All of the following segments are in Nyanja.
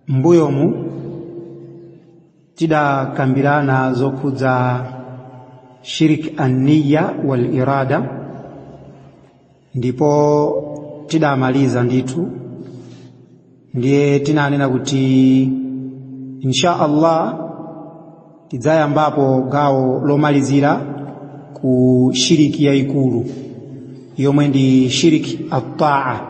Mbuyomu tidakambirana zokhudza shirik anniya wal irada, ndipo tidamaliza ndithu. Ndiye tinanena kuti insha Allah tidzayambapo gawo lomalizira ku shiriki yayikulu, yomwe ndi shiriki attaa.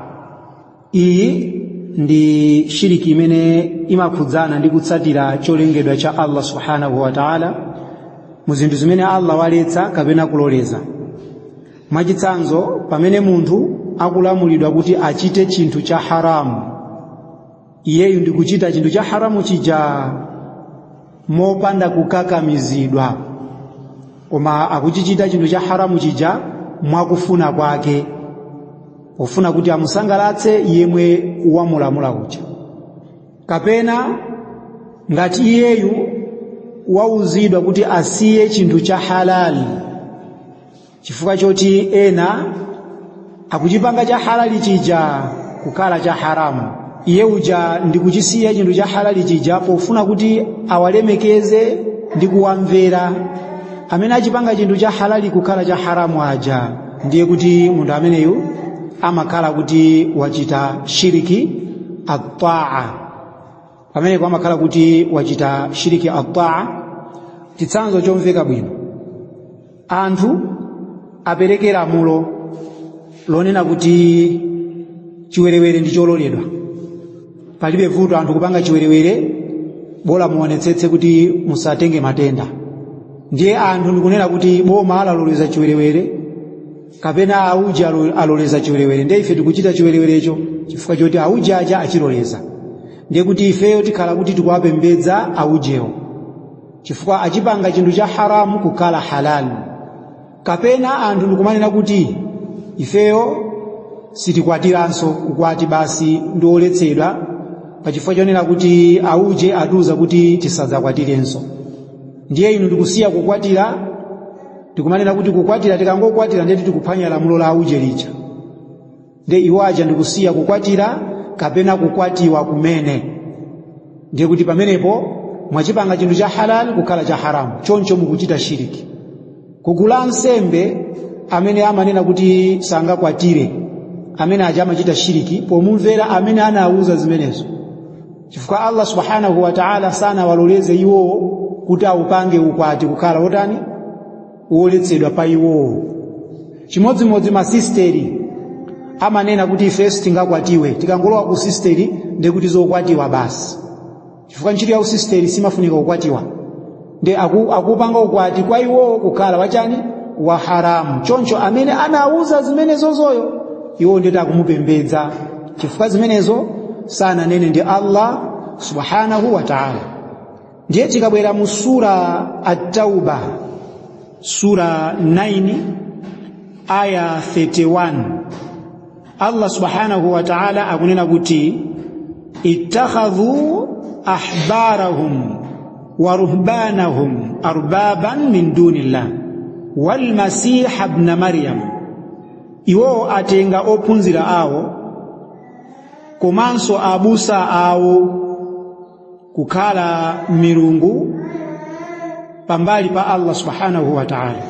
Iyi ndi shiriki imene imakhudzana ndi kutsatira cholengedwa cha Allah subhanahu wa ta'ala mu zinthu zimene Allah waletsa kapena kuloleza. Mwachitsanzo, pamene munthu akulamulidwa kuti achite chinthu cha haramu, iyeyu ndi kuchita chinthu cha haramu chija mopanda kukakamizidwa, koma akuchichita chinthu cha haramu chija mwakufuna kwake, pofuna kuti amusangalatse yemwe wamulamula uja. Kapena ngati iyeyu wauzidwa kuti asiye chinthu cha halali chifukwa choti ena akuchipanga cha halali chija kukhala cha haramu, iye uja ndi kuchisiya chinthu cha halali chija pofuna kuti awalemekeze ndi kuwamvera amene achipanga chinthu cha halali kukhala cha haramu aja, ndiye kuti munthu ameneyu amakhala kuti wachita shiriki attaa. Pamenepo amakhala kuti wachita shiriki attaa. Chitsanzo chomveka bwino, anthu apereke lamulo lonena kuti chiwerewere ndi chololedwa, palibe vuto anthu kupanga chiwerewere, bola muonetsetse kuti musatenge matenda. Ndiye anthu ndikunena kuti boma alaloleza chiwerewere kapena auja aloleza chiwerewere, ndiye ife tikuchita chiwerewerecho chifukwa choti auja aja achiloleza. Ndiye kuti ifeyo tikhala kuti tikuwapembedza aujewo chifukwa achipanga chinthu cha haramu kukhala halali. Kapena anthu ndikumanena kuti ifeyo sitikwatiranso, ukwati basi ndi oletsedwa pachifukwa chonena kuti auje atiuza kuti tisadzakwatirenso. Ndiye inu ndikusiya kukwatira, ndikumanena kuti kukwatira, tikangokwatira ndiye tikuphwanya lamulo la auje lija. Ndiye iwo aja ndikusiya kukwatira kapena kukwatiwa kumene, ndiye kuti pamenepo mwachipanga chinthu cha halal kukhala cha haramu, choncho mukuchita shiriki. Kugula nsembe amene amanena kuti sangakwatire, amene aja amachita shiriki pomumvera amene anawuza zimenezo, chifukwa Allah subhanahu wa ta'ala sanawaloleze iwowo kuti aupange ukwati kukhala wotani, woletsedwa pa iwowo. Chimodzimodzi masisteri amanena kuti ife sitingakwatiwe, tikangolowa ku sisteri ndiye kuti zokwatiwa basi, chifukwa ntchito ya usisteri simafunika kukwatiwa. Ndi akupanga ukwati kwa iwowo kukhala wachani, wa haramu. Choncho amene anawuza zimenezozoyo iwo ndiye akumupembedza, chifukwa zimenezo sananene ndi Allah subhanahu wa ta'ala. Ndiye tikabwera mu sura At-Tauba, sura 9 aya 31, Allah subhanahu wa ta'ala akunena kuti ittakhadhu ahbarahum wa ruhbanahum arbaban min dunillah wal masiha ibn Maryam. Iwo atenga ophunzira awo komanso abusa awo kukhala milungu pambali pa Allah subhanahu wa ta'ala,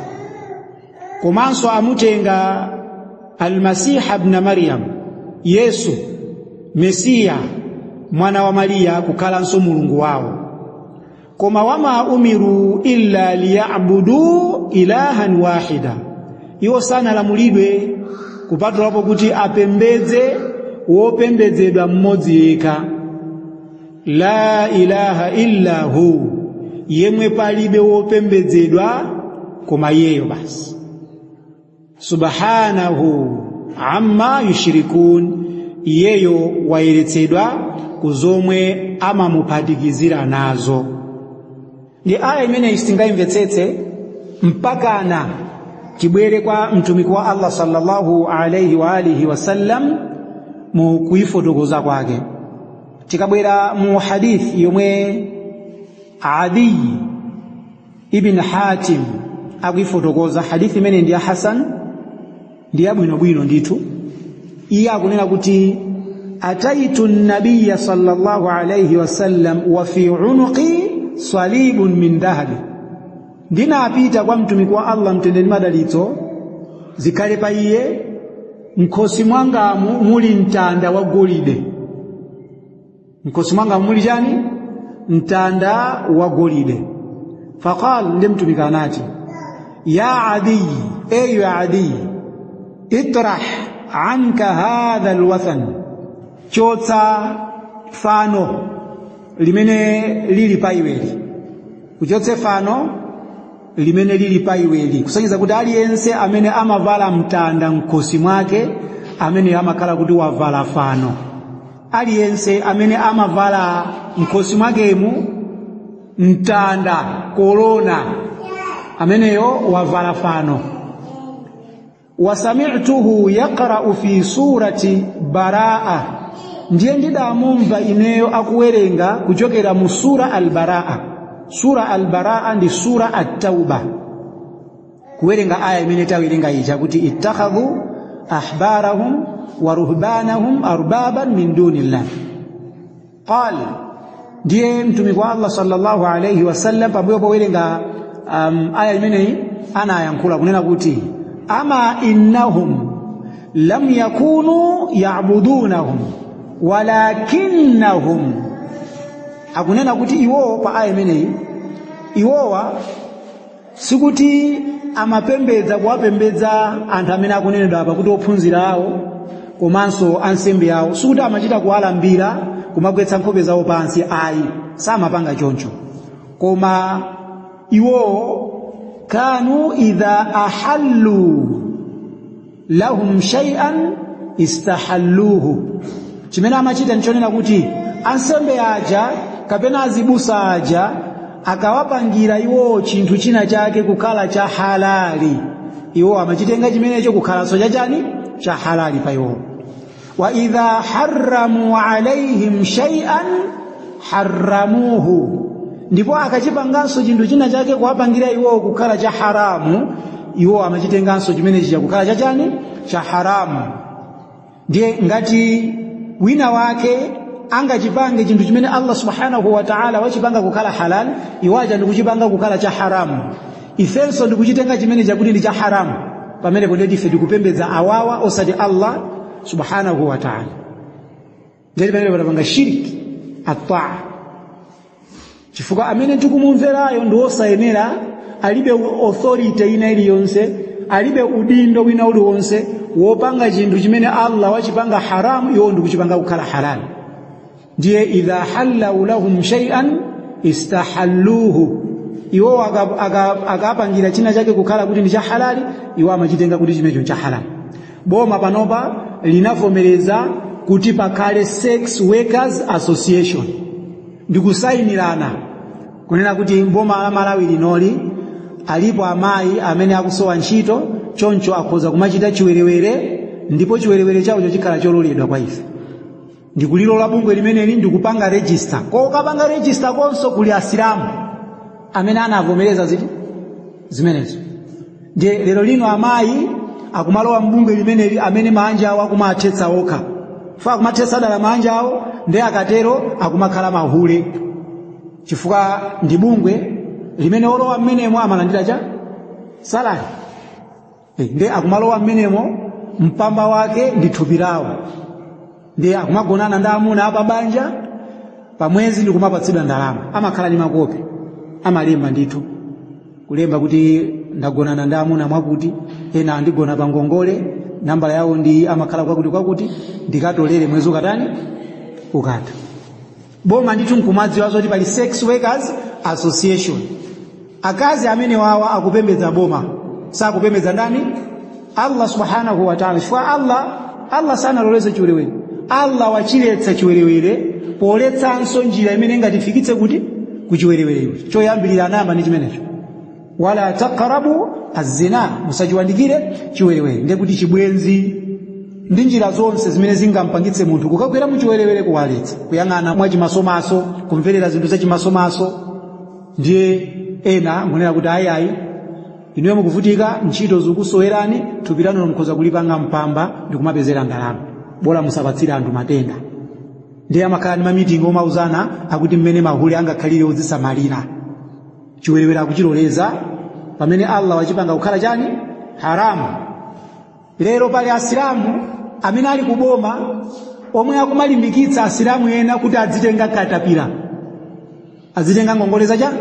komanso amutenga almasiha ibn Maryam, Yesu Mesiya mwana wa Mariya, kukhalanso mulungu wawo. Koma wama umiru illa liyabudu ilahan wahida, iwo sanalamulidwe kupatulapo kuti apembedze wopembedzedwa mmodzi yekha, la ilaha illa hu, yemwe palibe wopembedzedwa koma iyeyo basi, subhanahu amma yushrikun, iyeyo wayeretsedwa ku zomwe amamuphatikizira nazo. Ndi aya imeneyi sitingayimvetsetse mpakana tibwere kwa mtumiki wa Allah sallallahu alayhi wa alihi wasallam mu kuifotokoza kwake. Tikabwera mu hadith yomwe Adi ibn Hatim akuifotokoza, hadith imene ndi ya hasan, ndi yabwinobwino ndithu. Iye akunena kuti Ataitu nabiya sallallahu alayhi wasallam wa fi unuqi salibun min dhahabi, ndinapita kwa mtumiki wa Allah, mtendere ndi madalitso zikhale pa iye, mkhosi mwangamu muli mtanda wa golide. Mkhosi mwangamu muli chani? Mtanda wa golide. Faqal, ndi mtumiki anati, ya Adiyi, eyo ya Adiyi, itrah anka hadha alwathan, chotsa fano limene lili pa iweli, uchotse fano limene lili pa iweli, kusonyeza kuti aliyense amene amavala mtanda mkhosi mwake amene amakhala kuti wavala fano. Aliyense amene amavala mkhosi mwakemu mtanda, kolona, ameneyo wavala fano. Wasami'tuhu yaqra'u fi surati Baraa, ndiye ndidamumva ineyo akuwerenga kuchokera mu sura Al-Baraa. Sura Al-Baraa ndi sura At-Tauba, kuwerenga aya imene tawerenga ija kuti ittakhadhu ahbarahum wa ruhbanahum arbaban min dunillah. Qal, ndiye mtumiki wa Allah sallallahu alayhi wasallam pambuyo powerenga aya imeneyi anayankhula kunena kuti ama innahum lam yakunu ya'budunahum walakinnahum, akunena kuti iwowo pa aya imeneyi iwowa sikuti amapembedza kuwapembedza anthu amene akunenedwa apa kuti ophunzira awo komanso ansembe awo, sikuti amachita kuwalambira kumagwetsa nkhope zawo pansi, ayi, samapanga choncho. Koma iwowo kanu idha ahallu lahum shay'an istahalluhu, chimene amachita nchonena kuti ansembe aja kapena azibusa aja akawapangira iwowo chinthu china chake kukhala cha halali, iwo amachitenga chimenecho kukhalanso chachani? Cha halali pa iwowo. Wa idha harramu alaihim shay'an harramuhu, ndipo akachipanganso chinthu china chake kuwapangira iwowo kukhala cha haramu, iwo amachitenganso chimenechi chakukhala chachani? Cha haramu. Ndiye ngati wina wake angachipange chinthu chimene Allah subhanahu wa ta'ala wachipanga kukhala halal, iwaja ndikuchipanga kukhala cha haramu, ifenso ndikuchitenga chimene chakuti ndi cha haramu, pamenepo ndiye ife tikupembedza awawa osati Allah subhanahu wa ta'ala. Ndiye pamene patapanga shirki at-ta'a, chifukwa amene tikumumverayo ndi wosayenera, alibe authority ina iliyonse, alibe udindo wina uliwonse wopanga chinthu chimene Allah wachipanga haramu, iwo ndikuchipanga kukhala halal. Ndiye idha hallau lahum shay'an istahalluhu, iwo akapangira china chake kukhala kuti ndi cha halali, iwo amachitenga kuti chimenecho cha halali. Boma panopa linavomereza kuti pakhale Sex Workers Association, ndikusayinirana kunena kuti boma la Malawi linoli alipo amayi amene akusowa ntchito, choncho akhoza kumachita chiwerewere, ndipo chiwerewere chawocho chikhala chololedwa kwa ife. Ndikulilola bungwe limeneli ndikupanga register. Kokapanga register konso kuli asilamu amene anavomereza ziti zimenezo. Ndiye lero lino amayi akumalowa mbungwe limeneli amene manja awo akumathetsa okha, fa akumathetsa dala manja awo, ndiye akatero akumakhala mahule, chifukwa ndi bungwe limene olowa mmenemo amalandira cha salary. Ndiye akumalowa mmenemo mpamba wake ndi thupi lawo, ndiye akumagonana ndi amuna apabanja pamwezi ndikumapatsidwa ndalama. Amakhala ndi makope, amalemba ndithu, kulemba kuti ndagonana ndi amuna mwakuti, ena andigona pa ngongole, nambala yawo ndi amakhala kwakuti kwakuti, ndikatolere mwezi ukatani ukatha. Boma ndithu nkumadziwa zoti pali Sex Workers Association. Akazi amene wawa akupembedza boma, sakupembedza ndani? Allah subhanahu wa ta'ala. Chifukwa Allah sanaloleze chiwerewere, Allah wachiletsa chiwerewere poletsanso njira imene ingatifikitse kuti kuchiwerewere. Choyambirira anayamba ndi chimenecho, wala taqrabu azina, musachiwandikire chiwerewere. Ndiye kuti chibwenzi ndi njira zonse zimene zingampangitse munthu kukagwera muchiwerewere, kuwaletsa kuyang'ana mwachimasomaso, kumverera zinthu zachimasomaso. Ndiye ena nkunena kuti ayi ayi, inuyo mukuvutika, ntchito zikusowerani, thupi lanu mukhoza kulipanga mpamba ndikumapezera ndalama, bola musapatsire anthu matenda. Ndiye amakhala ndi mamitingi omauzana akuti mmene mahule angakhalire odzisamalira. Chiwerewere akuchiloleza pamene Allah wachipanga kukhala chani? Haramu. Lero pali Asilamu amene ali kuboma omwe akumalimbikitsa Asilamu ena kuti adzitenga katapira, adzitenga ngongole zacha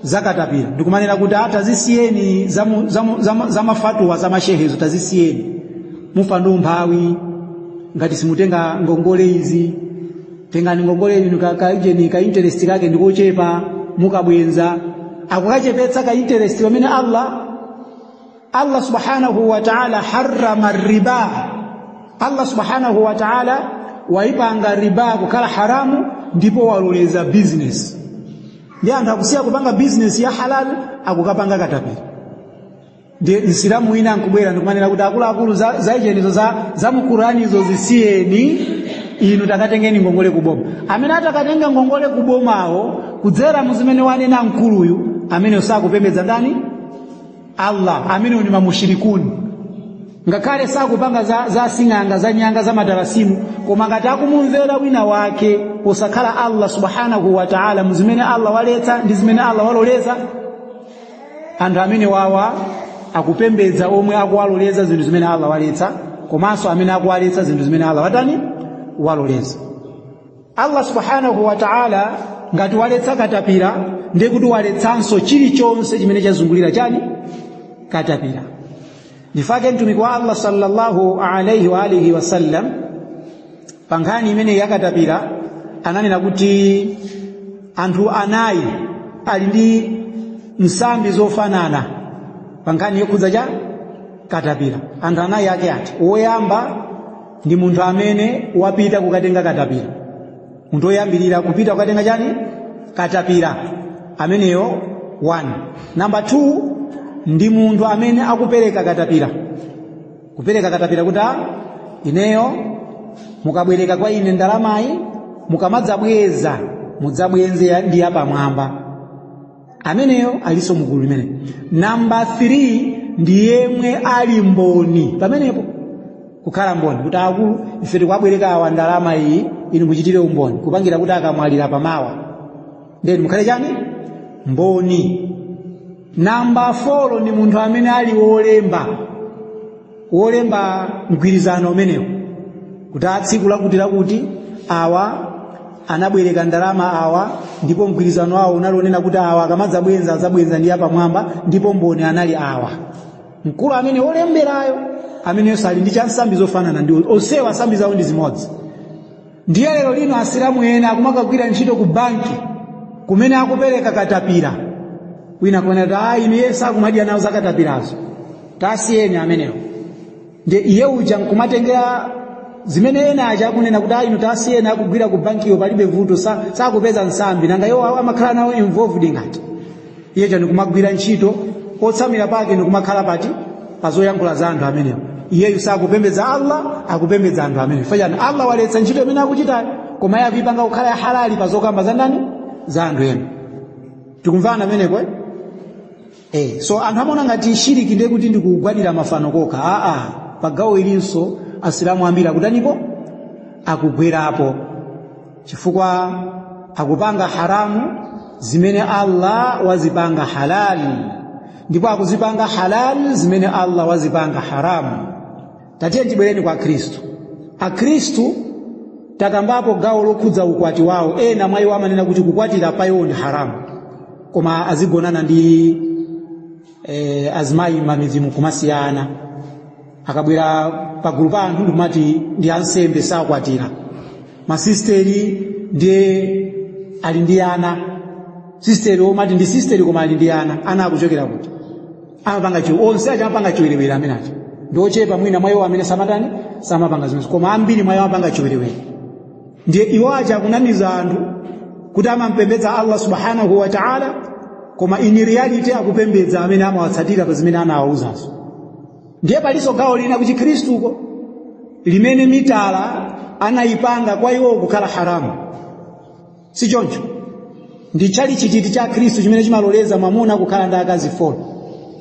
zakatapira, ndikumanena kuti tazisiyeni za mafatuwa za mashehezo, tazisiyeni, mufa ndi umphawi ngati simutenga ngongole izi. Tengani ngongole inu, kaijeni ka interest kake ndikochepa, mukabwenza. Akukachepetsa ka interest pamene Allah subhanahu wa ta'ala harrama riba. Allah subhanahu wa ta'ala waipanga riba kukhala haramu, ndipo waloleza business. Ndi anthu akusiya kupanga business ya halal, akukapanga katapira. Ndi Msilamu wina ankubwera ndikumanena kuti akuluakulu, za ijenizo za mukuranizo zisiyeni, inu takatengeni ngongole kuboma. Amene atakatenga ngongole kubomawo kudzera muzimene wanena mkuluyu, amene sakupembedza ndani? Allah. Amene ni mamushirikuni, ngakhale sakupanga za sing'anga, za nyanga, za matarasimu, koma ngati akumumvera wina wake posakhala Allah subhanahu wa ta'ala muzimene Allah waletsa ndi zimene Allah waloleza, anthu amene wawa akupembedza omwe akuwaloleza zinthu zimene Allah waletsa, komanso amene akuwaletsa zinthu zimene Allah watani? Waloleza. Allah subhanahu wa ta'ala ngati waletsa katapira, ndiye kuti waletsanso chilichonse chimene chazungulira chani? Katapira. Ndifake Mtumiki wa Allah sallallahu alayhi wa alihi wasallam pa nkhani imene yakatapira ananena kuti anthu anayi ali ndi nsambi zofanana pa nkhani yokhudza cha katapira. Anthu anayi ake ati? Woyamba ndi munthu amene wapita kukatenga katapira, munthu woyambirira kupita kukatenga chani? Katapira, ameneyo 1. Namba 2 ndi munthu amene akupereka katapira, kupereka katapira kuti ineyo mukabwereka kwa ine ndalamayi, mukamadzabweza mudzabwenze ndi yapamwamba, ameneyo alinso mugulu limene. Namba 3 ndi yemwe ali mboni pamenepo, kukhala mboni kuti akulu, ife tikuwabwereka awa ndalama iyi, inu muchitire umboni, kupangira kuti akamwalira pamawa ndeni mukhale chani? Mboni. Namba 4 ndi munthu amene ali wolemba, wolemba mgwirizano umenewo, kuti tsiku lakuti lakuti awa anabwereka ndalama awa, ndipo mgwirizano wawo unali onena kuti awa akamadzabwenza adzabwenza ndi apamwamba, ndipo mboni anali awa. Mkulu amene wolemberayo, amenenso ali ndi chansambi zofanana ndi onsewa, nsambi zawo ndi zimodzi. Ndiye lero lino Asilamu ena akumakagwira ntchito ku banki kumene akupereka katapira. Wina kumanena kuti inu iye sakumadya nawo zakatapirazo, tasiyeni amenewo. Ndiye iye uja nkumatengera zimene ena aja akunena kuti inu tasiyeni, akugwira ku bankiyo palibe vuto, sakupeza nsambi, nanga iwo amakhala nawo involved ngati iye chani kumagwira ntchito, otsamira pake ndikumakhala pati? Pazoyankhula za anthu amenewo. Iyeyu sakupembedza Allah, akupembedza anthu amenewo. Fachani Allah waletsa ntchito imene akuchitayo, koma iye akuipanga kukhala ya halali pazokamba za ndani? Za anthu ena. Tikumvana ameneko, eh? So anthu amaona ngati shiriki ndiye kuti ndikugwadira mafano kokha. Aa, pagawo ilinso Asilamu ambiri akutanipo? Akugwerapo, chifukwa akupanga haramu zimene Allah wazipanga halali, ndipo akuzipanga halali zimene Allah wazipanga haramu. Tatiye tibwereni kwa Akhristu. Akhristu takambapo gawo lokhudza ukwati wawo. Ena mwa iwo amanena kuti kukwatira pa iwo ndi haramu, koma azigonana ndi azimayi m'mamidzimu kumasiyana. Akabwera pagulu pa anthu ndikumati ndi ansembe, sakwatira. Masisteri ndiye ali ndi ana, sisteri omati ndi sisteri koma ali ndi ana. Ana akuchokera kuti? Amapanga chiwo onse aja amapanga chiwerewere amene aja. Ndi ochepa mwina mwa iwo amene samatani, samapanga zimenezo, koma ambiri mwa iwo amapanga chiwerewere. Ndiye iwo aja akunamiza anthu kuti amampembedza Allah subhanahu wa ta'ala, koma in reality akupembedza amene amawatsatira pa zimene anawawuzazo. Ndiye palinso gawo lina ku Chikhristuko limene mitala anayipanga kwa iwo kukhala haramu, si choncho? Ndi chali chiti cha Khristu chimene chimaloleza mwamuna kukhala ndi akazi 4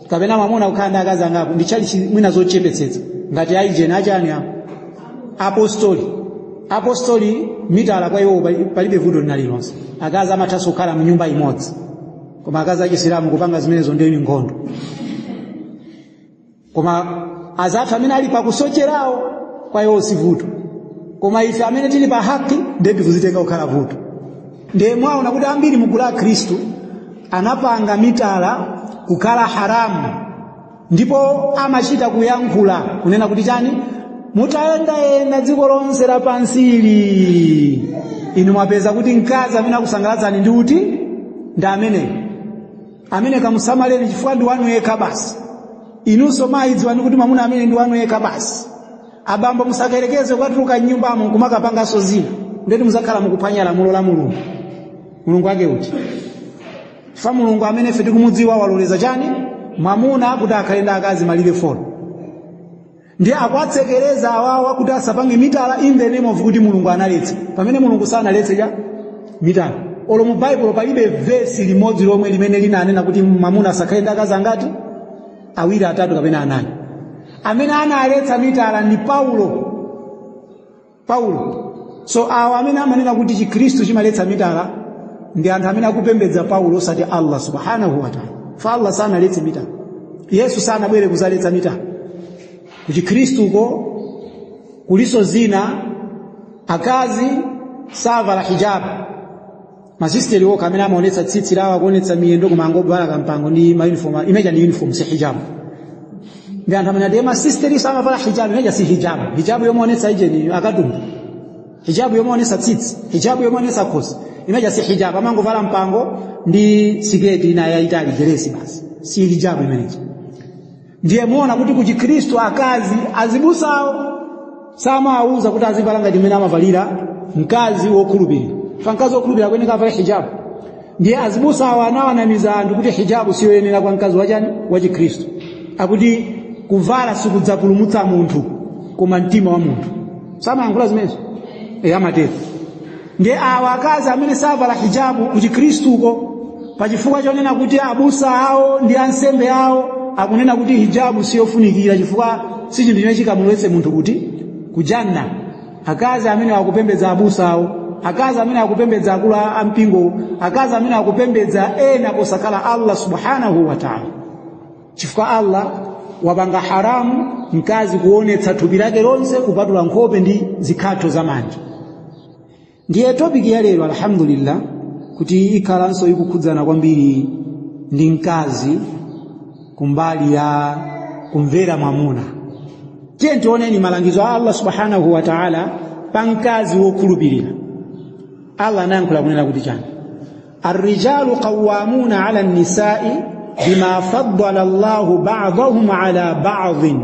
kapena mwamuna kukhala ndi akazi angapo? Ndi chali mwina zochepetsetsa ngati aijeni achani apo apostoli. Apostoli mitala kwa iwo palibe vuto lina lililonse. Akazi amathanso kukhala mnyumba imodzi, koma akazi achisilamu kupanga zimenezo ndiyo nkhondo. Koma azathu amene ali pakusocherawo, kwa iwo si vuto, koma ife amene tili pa haki ndiye tikuzitenga kukhala vuto. Ndiye mwaona kuti ambiri mugulu la Khristu anapanga mitala kukhala haramu, ndipo amachita kuyankhula kunena kuti chani? Mutayendayenda dziko lonse lapansili, inu mwapeza kuti mkazi amene akusangalatsani ndi uti? Ndi ameneyo amene kamusamaleni, chifukwa ndi wanu yekha basi. Inunso mayi, dziwani kuti mwamuna amene ndi wanu yekha basi. Abambo, musakerekeze kukatuluka mnyumbamo nkumakapanganso zina, ndeti muzakhala mukuphwanya lamulo la Mulungu. Mulungu ake uti? Chifukwa Mulungu amene ife tikumudziwa waloleza chani? Mwamuna kuti akhale ndi akazi malire 4. Ndiye akwatsekereza awawa kuti asapange mitala in the name of kuti Mulungu analetsa, pamene Mulungu sanaletse cha mitala. Olo mu Baibulo palibe vesi limodzi lomwe limene linanena kuti mwamuna asakhale ndi akazi angati? Awiri, atatu kapena anayi. Amene analetsa mitala ndi Paulo. Paulo. So awa amene amanena kuti Chikhristu chimaletsa mitala ndi anthu amene akupembedza Paulo, osati Allah subhanahu wa ta'ala. Fa Allah sanaletse mitala, Yesu sanabwere kuzaletsa mitala. Ku Chikhristuko kuliso zina, akazi savala hijabu. Masisteri okha amene amaonetsa tsitsi lawo, akuonetsa miyendo, koma angovala kampango ndi ma uniform. Imeja ni uniform, si hijabu. Ndi anthu amene ati masisteri samavala hijabu. Imeja si hijabu. Hijabu yomaonetsa ije ni akatumbu, hijabu yomaonetsa tsitsi, hijabu yomaonetsa khosi, imeja si hijabu. Amangovala mpango ndi siketi ina yayitali, jeresi basi, si hijabu imeneji. Ndiye muona kuti ku Chikhristu akazi azibusawo samawauza kuti azivala ngati mmene amavalira mkazi wokhulupirira. Fa mkazi wokhulupirira akuyenera avale hijabu. Ndiye azibusawo anawanamiza anthu kuti hijabu siyoyenera kwa mkazi wachani? Wa Chikhristu. Akuti kuvala sikudzapulumutsa munthu, koma mtima wa munthu. Samayankhula zimenezo? E, amatero. Ndiye awa akazi amene savala hijabu ku Chikhristuko pachifukwa chonena kuti abusa awo ndi ansembe awo akunena kuti hijabu siyofunikira, chifukwa si chinthu chimene chikamulowetse munthu kuti kujanna. Akazi amene akupembedza abusa awo, akazi amene akupembedza akulu a mpingo, akazi amene akupembedza ena posakhala Allah subhanahu wa ta'ala, chifukwa Allah wapanga haramu mkazi kuonetsa thupi lake lonse kupatula nkhope ndi zikhatho za manja. Ndiye topic ya lero, alhamdulillah, kuti ikhalanso ikukhudzana kwambiri ndi mkazi kumbali ya kumvera mwamuna. Tiye tioneni malangizo a Allah subhanahu wa ta'ala pa mkazi wokhulupirira. Allah anayankhula kunena kuti chani? Arrijalu qawwamuna ala nisai bima faddala Allahu ba'dahum ala ba'dhin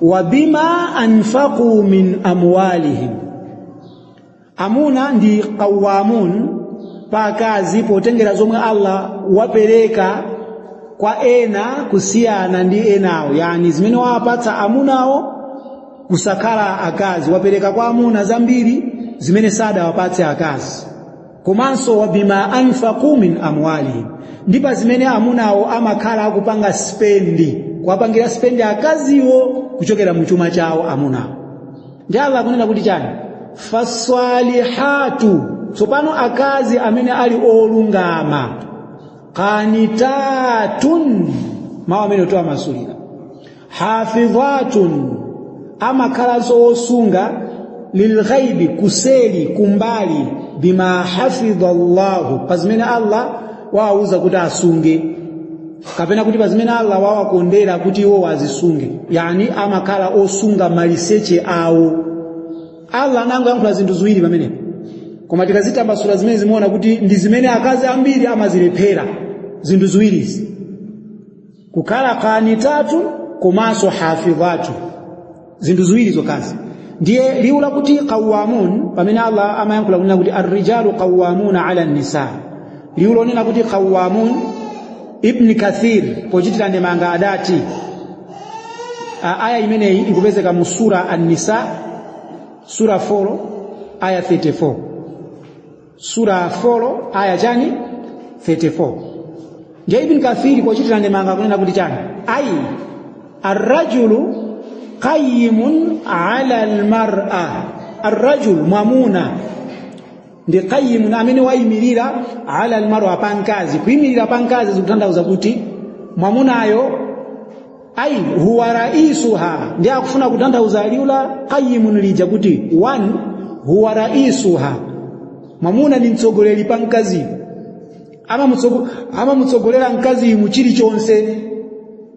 wa bima anfaqu min amwalihim. Amuna ndi qawamun pa akazi potengera zomwe Allah wapereka kwa ena kusiyana ndi enawo, yani zimene wawapatsa amunawo kusakhala akazi. Wapereka kwa amuna zambiri zimene sadawapatse akazi. Komanso wa bima anfaqu min amwalihim, ndi pa zimene amunawo amakhala akupanga spend, kuwapangira spend akaziwo kuchokera mu chuma chawo amunawo. Ndi Allah akunena kuti chani? Fasalihatu, tsopano akazi amene ali olungama, qanitatun, mawu amene toamasulira hafidhatun, amakhalanso osunga, lilghaibi, kuseli, kumbali, bima hafidha Allahu, pa zimene Allah wawauza kuti asunge, kapena kuti pa zimene Allah wawakondera kuti iwo azisunge, yani amakhala osunga maliseche awo. Allah anangoyankhula zinthu ziwiri pamenepo, koma tikazitambasula zimene zimuona kuti ndi zimene akazi ambiri amazilephera, zinthu ziwirizi, kukhala qanitatu komanso hafidhatu, zinthu ziwiri zokazi. Ndiye liwu lakuti qawamun, pamene Allah amayankhula kunena kuti arrijalu qawamuna ala nisa, liwu lonena kuti qawamun, Ibn Kathir pochitira ndemanga adati aya imeneyi ikupezeka mu sura An-Nisa, sura 4 aya 34. Sura 4 aya chani? 34. Ndiye Ibn Kathir pochitira ndemanga kunena kuti chani? Ayi, arrajulu qayimun ala almar'a. Arrajul, mwamuna ndi qayimun, amene wayimirira ala almar'a, pa mkazi. Kuyimirira pa mkazi zikutanthauza kuti mwamunayo ai huwa raisuha, ndi akufuna kutanthauza liwu la qayimun lija kuti one huwa raisuha, mwamuna ndi mtsogoleri pa mkaziyo, amamutsogolera mkaziyu mu chilichonse.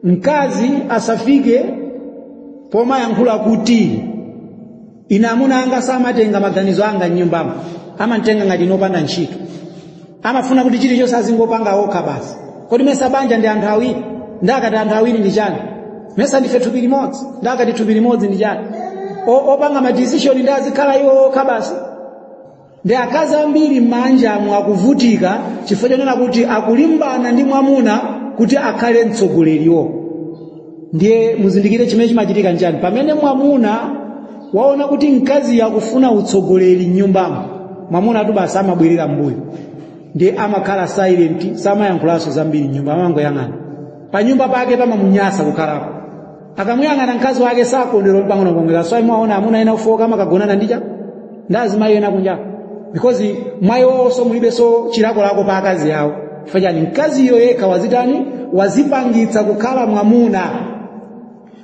Mkazi asafike pomayankhula kuti ine amuna anga samatenga maganizo anga m'nyumbamo, amantenga ngati inopanda ntchito, amafuna kuti chilichonse azingopanga okha basi. Kodi mesa banja ndi anthu awiri? Ndakati anthu awiri ndi chani? Mesa ndife thupi limodzi? Ndakati thupi limodzi ndi chani? Opanga ma decision ndi azikhala iwo okha basi. Ndi akazi ambiri m'maanjamu akuvutika chifukwa chonena kuti akulimbana ndi mwamuna kuti akhale mtsogoleriwo. Ndiye muzindikire chimene chimachitika nchani pamene mwamuna waona kuti mkazi akufuna utsogoleri m'nyumbamo. Mwamuna atu basi amabwerera m'mbuyo, ndiye amakhala silent, samayankhulanso zambiri m'nyumba, amangoyang'ana pa nyumba pake, pamamunyasa kukhalapo. Akamuyang'ana mkazi wake sakondwera pang'ono pomwe. That's why mwaona amuna ena ufoka amakagonana ndicha ndi azimayi ena kunjako, because mwayi wonso mulibenso chilakolako pa akazi awo. Chifukwa chani? Mkaziyo yekha wazitani? Wazipangitsa kukhala mwamuna.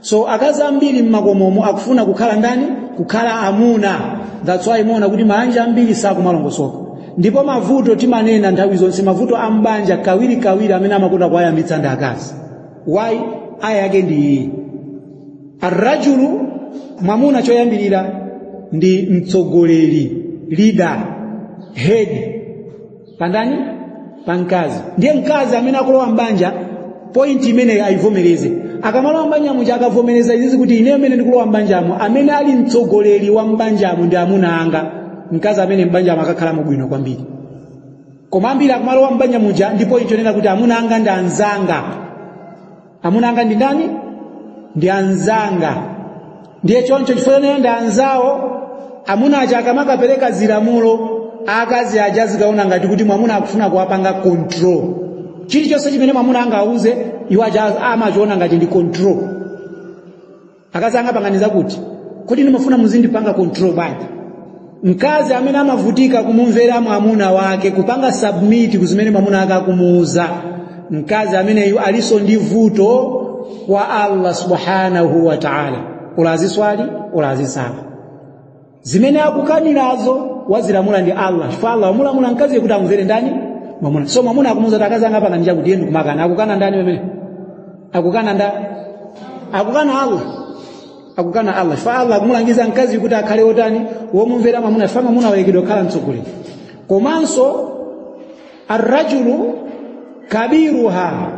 So akazi ambiri mmakomomo akufuna kukhala ndani? Kukhala amuna. That's why muona kuti maanja ambiri sakumalongosoka. Ndipo mavuto timanena nthawi zonse, mavuto a mbanja kawiri kawiri amene amakonda kuwayambitsa ndi akazi. Why? Aya yake ndi iyi: arrajulu, mwamuna, choyambirira ndi mtsogoleri, leader, head pandani? Pa mkazi. Ndiye mkazi amene akulowa mbanja, point imeneyi ayivomereze. Akamalowa mbanja muja, akavomereza izizi kuti ine amene ndikulowa mbanjamo, amene ali mtsogoleri wa mbanjamo ndi amuna anga, mkazi amene mbanjamo akakhalamo bwino kwambiri. Koma ambiri akumalowa mbanja muja ndi point yonena kuti amuna anga ndi anzanga. Amuna anga ndi ndani? Ndi anzanga. Ndiye choncho chifukwa chonena ndi anzawo, amuna aja akamakapereka zilamulo, akazi aja azikaona ngati kuti mwamuna akufuna kuwapanga control. Chilichonse chimene mwamuna angauze iwo aja amachiona ngati ndi control. Akazi angapanganiza kuti kodi ndimafuna muzindipanga control bwanji? Mkazi amene amavutika kumumvera mwamuna wake, kupanga submit kuzimene mwamuna wake akumuuza, mkazi ameneyu aliso ndi vuto kwa Allah subhanahu wa ta'ala. Ulaziswali, ulazisala, zimene akukanirazo wazilamula ndi Allah, chifukwa Allah wamulamula mkazi kuti amumvere ndani? Mwamuna. So mwamuna akumuuza kuti akazi anga apanga ndichakuti, yenu kumakana. Akukana ndani pamene akukana? Nda akukana Allah, akukana Allah, chifukwa Allah akumulangiza mkazi kuti akhale wotani? Womumvera mwamuna, chifukwa mwamuna wayikidwa kukhala mtsogoleri. Komanso arrajulu kabiruha,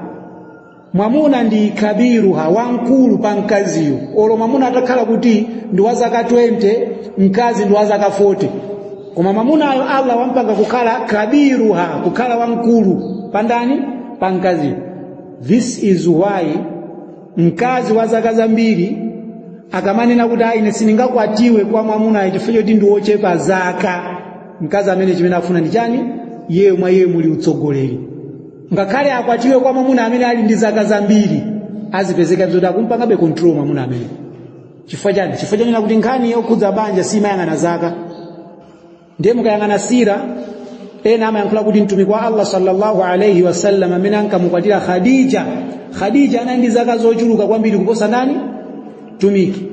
mwamuna ndi kabiruha, wamkulu pa mkaziyo. Olo mwamuna atakhala kuti ndi wa zaka 20, mkazi ndi wa zaka 40, koma mwamunayo Allah wampanga kukhala kabiruha, kukhala wamkulu pandani? Pa mkaziyo. This is why mkazi wa zaka zambiri akamanena kuti ayi, ine sindingakwatiwe kwa mwamunayo chifukwa choti ndi wochepa zaka, mkazi amene chimene afuna ndi chani? Iyeyo mwa iye muli utsogoleri. Ngakhale akwatiwe kwa mwamuna amene ali ndi zaka zambiri, azipezeka zoti akumpangabe control mwamuna amene. Chifukwa chani? Chifukwa chonena kuti nkhani yokhudza banja simayang'ana zaka. Ndiye mukayang'ana sira, ena amayankhula kuti mtumiki wa Allah sallallahu alayhi wasallam amene ankamukwatira Khadija, Khadija anali ndi zaka zochuluka kwambiri kuposa nani? Mtumiki.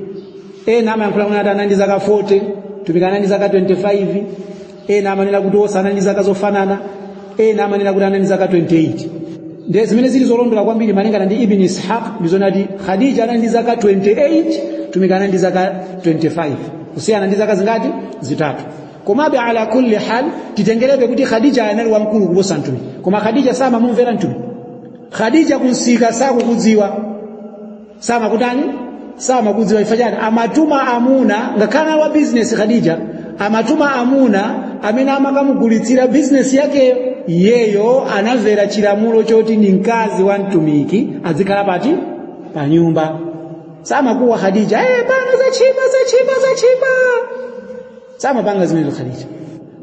Ena amayankhula kuti anali ndi zaka 40, mtumiki anali ndi zaka 25. Ena amanena kuti onse anali ndi zaka zofanana. Ena amanena kuti anali ndi zaka 28. Ndiye zimene zili zolondola kwambiri malingana ndi Ibn Ishaq ndizonati Khadija anali ndi zaka 28, mtumiki anali ndi zaka 25, kusiyana ndi zaka zingati? Zitatu. Komabe ala kulli hal, titengerebe kuti Khadija anali wamkulu kuposa mtumiki, koma Khadija samamumvera mtumiki. Khadija kunsika sakukudziwa, samakutani? Samakudziwa. Chifukwa chani? Amatuma amuna. Ngakhale wa business Khadija, amatuma amuna amene amakamugulitsira business yakeyo. Iyeyo anamvera chilamulo choti ndi mkazi wa mtumiki, azikhala pati? Pa nyumba. Samakuwa Khadija, "Eh, pano zachipa, zachipa, zachipa." Samapanga zimenezo Khadija.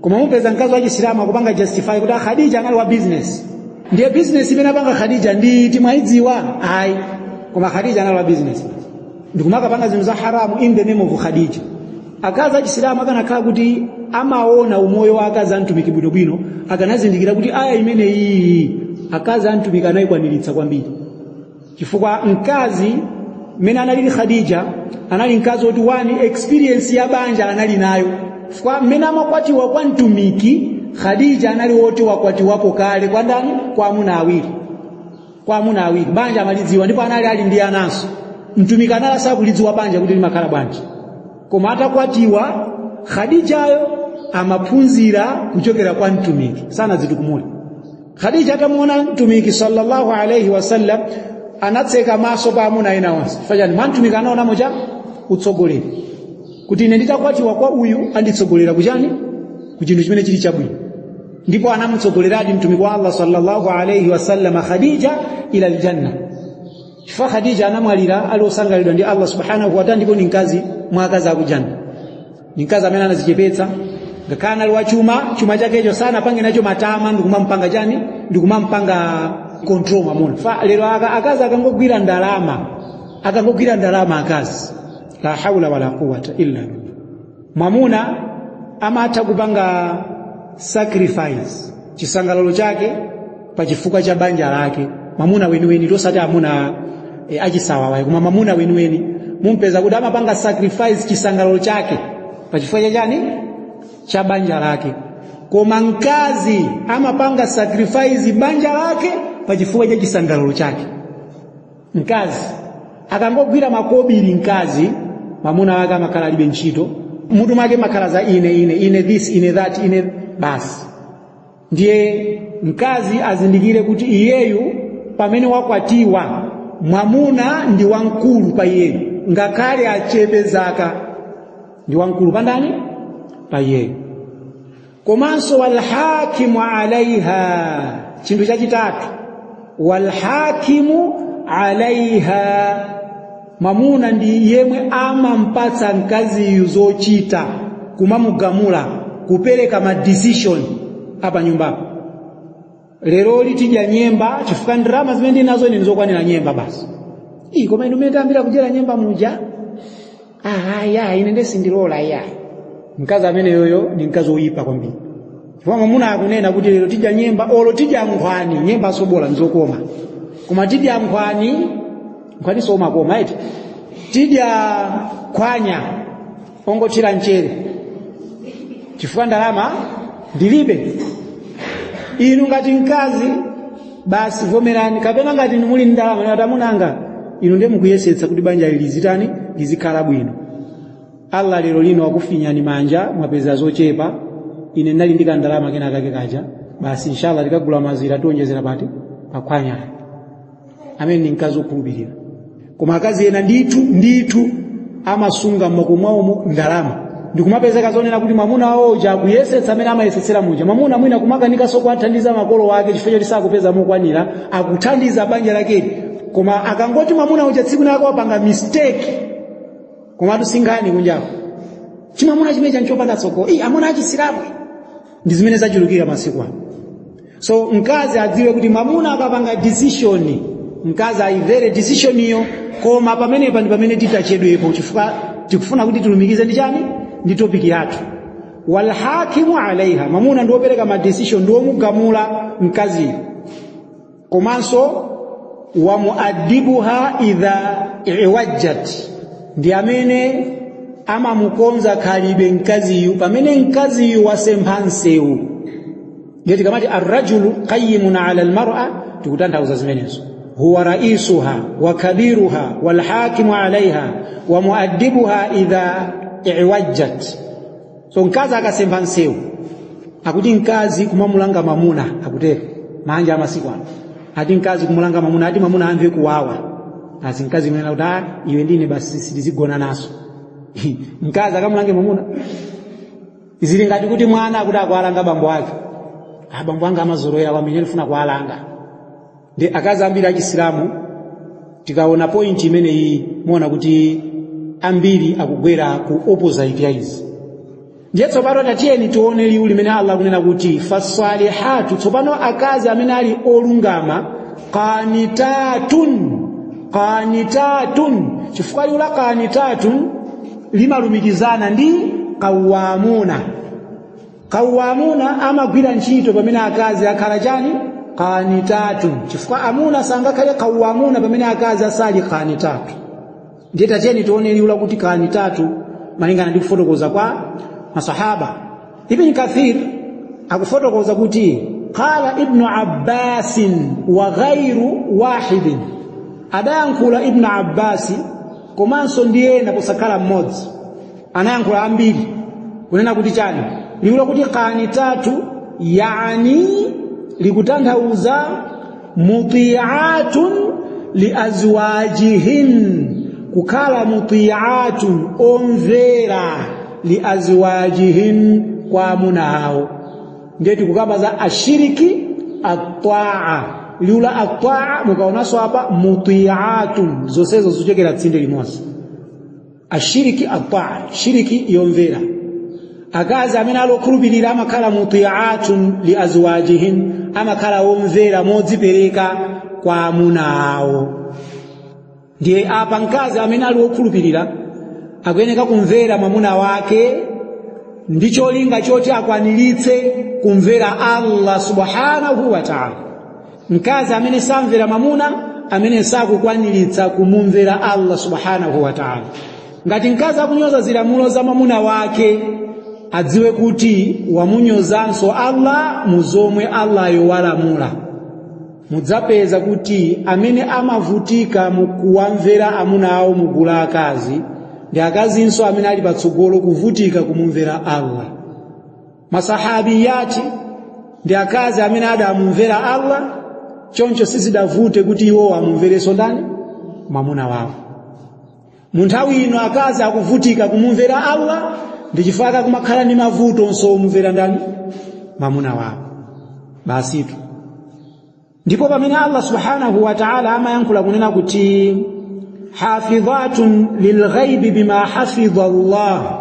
Koma mupeza mkazi wa Chisilamu akupanga justify kuti Khadija anali wa business. Ndiye business imene apanga Khadija ndi timwayidziwa? Ayi, koma Khadija anali wa business, ndikumakapanga zinthu za haramu in the name of Khadija. Akazi achisilamu akanakhala kuti amaona umoyo wa akazi a mtumiki bwinobwino, akanazindikira kuti aya imene iyi akazi a mtumiki anayikwaniritsa kwambiri, chifukwa mkazi mmene analili Khadija anali mkazi woti one experience ya banja anali nayo, chifukwa mmene amakwatiwa kwa mtumiki, Khadija anali woti wakwatiwapo kale kwa ndani? Kwa amuna awiri, kwa amuna awiri. Banja amalidziwa ndipo anali ali ndi ananso. Mtumiki anali asakulidziwa banja kuti limakhala bwanji, koma atakwatiwa Khadijayo amaphunzira kuchokera kwa mtumiki, sanadzitukumule. Khadija atamuona mtumiki sallallahu alaihi wasallam anatseka maso pa amuna ena onse. Chifukwa chani? Mwa mtumiki anaonamo cha utsogoleri, kuti ine nditakwatiwa kwa uyu anditsogolera kuchani? Ku chinthu chimene chili chabwino. Ndipo anamutsogoleradi mtumiki wa Allah sallallahu alaihi wasallam Khadija ila aljanna, chifukwa Khadija anamwalira ali osangalidwa ndi Allah subhanahu wa ta'ala, ndipo ni mkazi mwa akazi akujanna, ni mkazi amene anazichepetsa. Ngakhale anali wachuma, chuma chakecho sanapange nacho matama ndikumampanga chani, ndikumampanga control mwamuna. Fa lero akazi akangogwira ndalama, akangogwira ndalama akazi, la haula wala quwwata illa billah. Mwamuna amatha kupanga sacrifice chisangalalo chake pa chifukwa cha banja lake. Mwamuna weniweni, tosati amuna achisawawa, koma mwamuna weniweni mumpeza kuti amapanga sacrifice chisangalalo chake pa chifukwa cha chani? Cha banja lake. Koma mkazi amapanga sacrifice banja lake pa chifukwa cha chisangalalo chake. Mkazi akangogwira makobiri, mkazi mwamuna wake amakhala alibe ntchito, mutu mwake makhala za ine, ine, ine this, ine that, ine basi. Ndiye mkazi azindikire kuti iyeyu pamene wakwatiwa, mwamuna ndi wamkulu pa iyeyu, ngakhale achepe zaka, ndi wamkulu pa ndani? Pa iyeyu. Komanso walhakimu alaiha, chinthu chachitatu, walhakimu alaiha, mwamuna ndi yemwe amampatsa mkaziyu zochita, kumamugamula, kupereka ma decision apa nyumbapo. Lero litidya nyemba chifukwa ndalama zimene ndinazo ine ndizokwanira nyemba basi. Ii, koma inu mmene tayambira kudyera nyemba muja, aya ine ndesindilola iya. Mkazi amene yoyo ni mkazi woyipa kwambiri, chifukwa mwamuna akunena kuti lero tidya nyemba, olo tidya nkhwani. Nyemba sobola nzokoma, koma tidya nkhwani, nkhwani somakoma eti, tidya khwanya ongothira mchere chifukwa ndalama ndilibe. Inu ngati mkazi basi vomerani, kapena ngati muli ndalama ngati amunanga inu ndiye mukuyesetsa kuti banja ili lizitani, lizikhala bwino. Allah lero lino wakufinyani manja, mwapeza zochepa, ine ndinali ndi kandalama kena kake kaja, basi inshallah tikagula mazira tionjezera pati pakhwanya. Amene ni mkazi wokhulupirira. Koma akazi ena ndithu ndithu amasunga m'makomo mwawomo ndalama, ndikumapezeka zonena kuti mwamuna wawo uja akuyesetsa amene amayesetsera muja, mwamuna mwina kumakanikanso kuwathandiza makolo wake chifukwa choti sakupeza mokwanira, akuthandiza banja lakeli, koma akangoti mwamuna uja tsiku lake wapanga mistake, komatu sinkhani kunjako, chimwamuna chimene chanchopanda tsogolo, ii amuna achisilamu, ndi zimene zachulukira masiku ano. So mkazi adziwe kuti mwamuna akapanga decision, mkazi ayimvere decision iyo. Koma pamenepa ndi pamene titachedwepo, chifukwa tikufuna kuti tilumikize ndi chani? Ndi topic yathu. Walhakimu alaiha, mwamuna ndi wopereka ma decision, ndi womugamula mkaziyo. Komanso wamuadibuha idha iwajjat, ndi amene amamukonza khalidwe mkaziyu pamene mkaziyu wasempha msewu. Ndiye tikamati arrajulu qayimun ala almar'a, tikutanthauza zimenezo. Huwa raisuha wa kabiruha walhakimu alaiha wa muaddibuha idha iwajjat. So mkazi akasempha msewu, akuti mkazi kumamulanga mamuna, akutero manja amasiku ano, ati mkazi kumulanga mamuna, ati mamuna amve kuwawa. Asi mkazi mwena kuti ah, iwe ndine basi sitizigona naso. Mkazi akamulange mamuna zili ngati kuti mwana akuti akualanga bambo ake. Ah, bambo anga amazolowera kwambiri, ndifuna kualanga. Ndi akazi ambiri achisilamu, tikaona point imeneyi muona kuti ambiri akugwera ku opposite ya izi. Ndiye tsopano tatiyeni tione liwu limene Allah akunena kuti fasalihatu, tsopano akazi amene ali olungama, qanitatun, qanitatun, chifukwa liwu la qanitatun Limalumikizana ndi qawwamuna. Qawwamuna amagwira ntchito pamene akazi akhala chani? Qanitatu. Chifukwa amuna sangakhale qawwamuna pamene akazi asali qanitatu. Ndiye tacheni tione liwu lakuti qanitatu malingana ndi kufotokoza kwa masahaba. Ibn Kathir akufotokoza kuti qala Ibnu Abbasin wa ghairu wahidin, adayankhula Ibnu Abbasi komanso ndi ena posakhala mmodzi, anayankhula ambiri kunena kuti chani? Liwu lakuti qanitatu yani likutanthauza muti'atun li azwajihin, kukhala muti'atun omvera li azwajihin kwa amuna awo. Ndiye tikukamba za ashiriki at-ta'a. Liwu la at-ta'a mukaonanso apa muti'atun, zonsezo zichokera tsinde limodzi. Ashiriki at-ta'a, shiriki yomvera. Akazi amene ali okhulupirira amakhala muti'atun li azwajihin, amakhala omvera modzipereka kwa amuna awo. Ndiye apa mkazi amene ali wokhulupirira akuyeneka kumvera mwamuna wake ndi cholinga choti akwaniritse kumvera Allah subhanahu wa ta'ala. Mkazi amene samvera mwamuna amene sakukwaniritsa kumumvera Allah subhanahu wa ta'ala. Ngati mkazi akunyoza zilamulo za mwamuna wake, adziwe kuti wamunyozanso Allah mu zomwe Allah yowalamula. Mudzapeza kuti amene amavutika mukuwamvera amuna awo mugulu la akazi ndi akazinso amene ali patsogolo kuvutika kumumvera Allah. Masahabiyati ndi akazi amene adamumvera Allah, choncho sizidavute kuti iwo amumverenso ndani? Mwamuna wawo. Mu nthawi ino akazi akuvutika kumumvera Allah ndi chifukwa kumakhala ndi mavuto nso omumvera ndani? Mwamuna wawo. Basitu. Ndipo pamene Allah subhanahu wa ta'ala amayankhula kunena kuti hafidhatun lilghaibi bima hafidha Allah,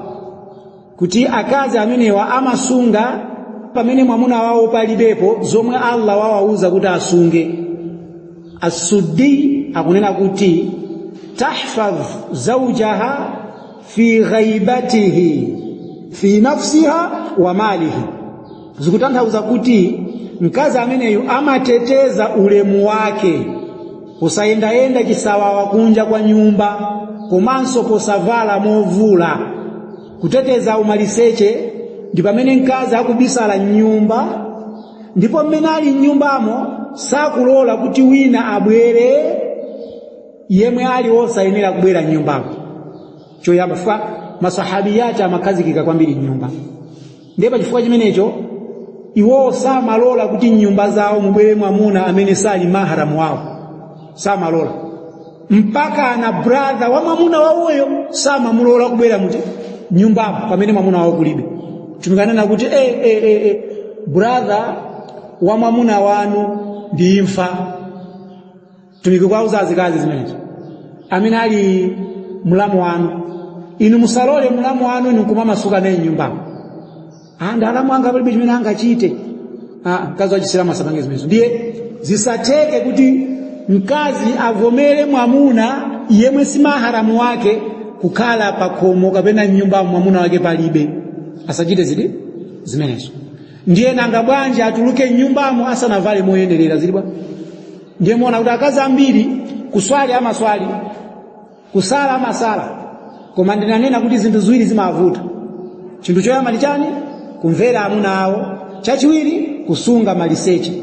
kuti akazi amenewa amasunga pamene mwamuna wawo palibepo zomwe Allah wawauza kuti asunge. As-Suddi akunena kuti tahfadh zawjaha fi ghaibatihi fi nafsiha wa malihi, zikutanthauza kuti mkazi ameneyu amateteza ulemu wake posayendayenda chisawawa kunja kwa nyumba, komanso posavala movula. Kuteteza umaliseche ndi pamene mkazi akubisala mnyumba, ndipo mmene ali mnyumbamo sakulola kuti wina abwere yemwe ali wosayenera kubwera mnyumbamo. Choyamba chifukwa masahabiyati amakhazikika kwambiri mnyumba, ndiye pachifukwa chimenecho iwo samalola kuti nyumba zawo mubwere mwamuna amene sali maharamu wawo, samalola. Mpaka ana brother wa mwamuna wawoyo samamulola kubwera muti nyumbamo pamene mwamuna wawo kulibe. Timukanena kuti brother wa mwamuna wanu ndi imfa. Tumiki kwa azikazi zimenezo amene ali mulamu wanu, inu musalole mulamu wanu inu kumamasuka naye nyumbamo. Ndalamu anga palibe chimene angachite. Mkazi wa Chisilamu asapange zimenezo. Ndiye zisatheke kuti mkazi avomere mwamuna yemwe si maharamu wake kukhala pakhomo kapena nyumba mwamuna wake palibe, asachite zidi zimenezo. Ndiye nanga bwanji atuluke nyumbamo asanavale moyenerera zili bwa? Ndiye muona kuti akazi ambiri kuswali amaswali, kusala amasala, koma ndinanena kuti zinthu ziwiri zimavuta. Chinthu choyamba ndi chani? Kumvera amuna awo. Chachiwiri, kusunga maliseche.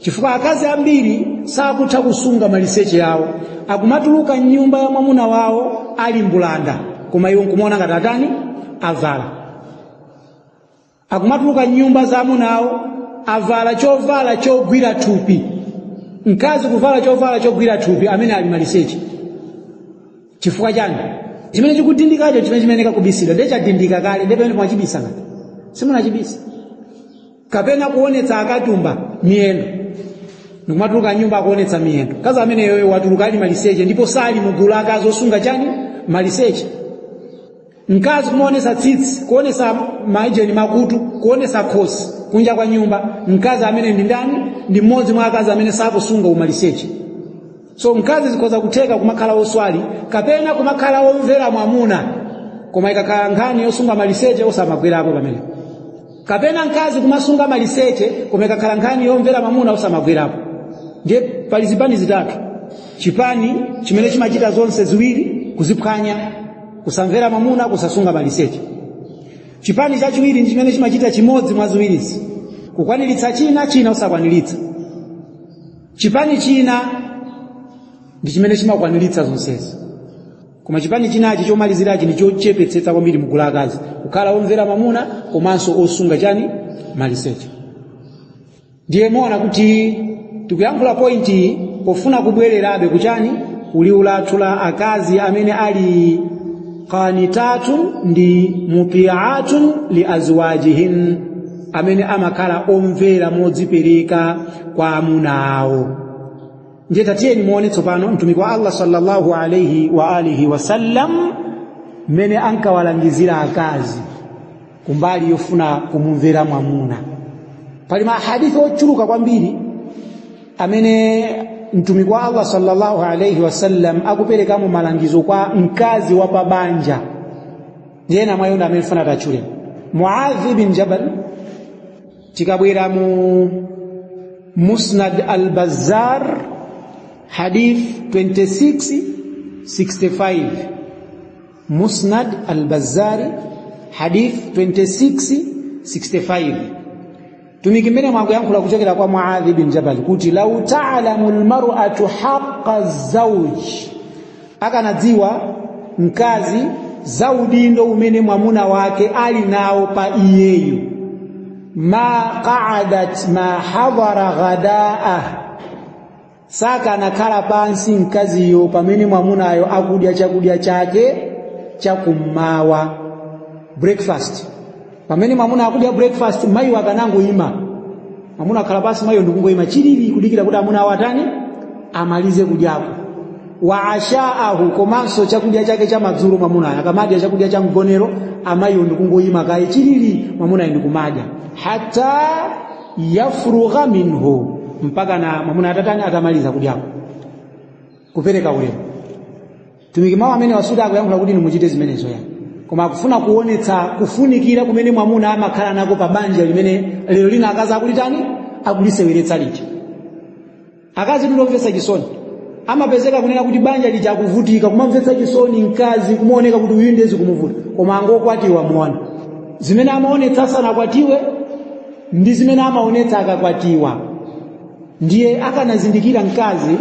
Chifukwa akazi ambiri sakutha kusunga maliseche awo, akumatuluka nyumba ya mwamuna wawo ali mbulanda, koma iwo nkumaona ngati atani? Avala. Akumatuluka nyumba za amuna awo avala chovala chogwira thupi. Mkazi kuvala chovala chogwira thupi amene ali maliseche. Chifukwa chani? Chimene chikudindikacho chimene chimeneka kubisidwa, ndiye chadindika kale, ndiye pamene mwachibisa ngati simunachibisa. Kapena kuonetsa akatumba miyendo, ndikumatuluka nyumba akuonetsa miyendo. Kazi ameneyo watuluka ali maliseche, ndipo sali mugulu akazi osunga chani? Maliseche. Mkazi kumaonetsa tsitsi, kuonetsa maijeni makutu, kuonetsa khosi kunja kwa nyumba, mkazi amene ndi ndani? Ndi mmodzi mwa akazi amene sakusunga umaliseche. So mkazi zikhoza kutheka kumakhala oswali kapena kumakhala omvera mwamuna. Koma ikakhala nkhani yosunga maliseche, osamagwerapo pamene. Kapena mkazi kumasunga maliseche, koma ikakhala nkhani yomvera mamuna, osamagwerapo. Ndiye pali zipani zitatu: chipani chimene chimachita zonse ziwiri kuziphwanya, kusamvera mamuna, kusasunga maliseche. Chipani chachiwiri ndi chimene chimachita chimodzi mwa ziwirizi, kukwaniritsa china, china osakwaniritsa. Chipani china ndi chimene chimakwaniritsa zonsezi. Koma chipani chinachi chomalizirachi ndi chochepetsetsa kwambiri mugulu akazi, kukhala omvera mamuna komanso osunga chani? Maliseche. Ndiye muona kuti tikuyankhula point pofuna kubwererabe kuchani? Kuliwu lathu la akazi amene ali qanitatun ndi mutiatun li azwajihin, amene amakhala omvera modzipereka kwa amuna awo. Ndiye tatiyeni muone tsopano Mtumiki wa Allah sallallahu alaihi wa alihi wasallam mmene ankawalangizira akazi kumbali yofuna kumumvera mwamuna. Pali mahadithi ochuluka kwambiri amene Mtumiki wa Allah sallallahu alaihi wasallam akuperekamo malangizo kwa mkazi wa pabanja. Ndiye ena mwa iwo amene funa tachule Muadhi bin Jabal. Tikabwera mu Musnad al-Bazzar, hadith 2665, Musnad al-Bazzari, hadith 2665, Tumiki mmene mwakuyankhula kuchokera kwa Muadhi bin Jabal kuti lau ta'lamu almar'atu haqqa zawj, akanadziwa mkazi za udindo umene mwamuna wake ali nawo pa iyeyo, ma qa'adat ma hadara ghada'a, sakanakhala pansi mkaziyo pamene mwamunayo akudya chakudya chake chakummawa, breakfast. Pamene mwamuna akudya breakfast, mayiwo akanangoyima. Mwamuna akhala pansi, mayiyo ndikungoyima chilili kudikira kuti amuna awo atani? Amalize kudyako. Wa ashaahu, komanso chakudya chake cha madzulo, mwamunayo akamadya chakudya cha mgonero, amayiwo ndikungoyima kaye chilili, mwamunayo ndikumadya, hatta yafrugha minhu, mpaka na mwamuna atatani? Atamaliza kudyako, kupereka ulemu. Tumiki mawu amene wasuta akuyankhula kuti nimuchite zimenezo ya, koma akufuna kuonetsa kufunikira kumene mwamuna amakhala nako pa banja, limene lero lina akazi akulitani? Akuliseweretsa lija. Akazi tindomvetsa chisoni, amapezeka kunena kuti banja lija akuvutika, kumamvetsa chisoni mkazi, kumaoneka kuti uyu ndezi kumuvuta, koma angokwatiwa. Muona zimene amaonetsa asanakwatiwe ndi zimene amaonetsa akakwatiwa. Ndiye akanazindikira mkazi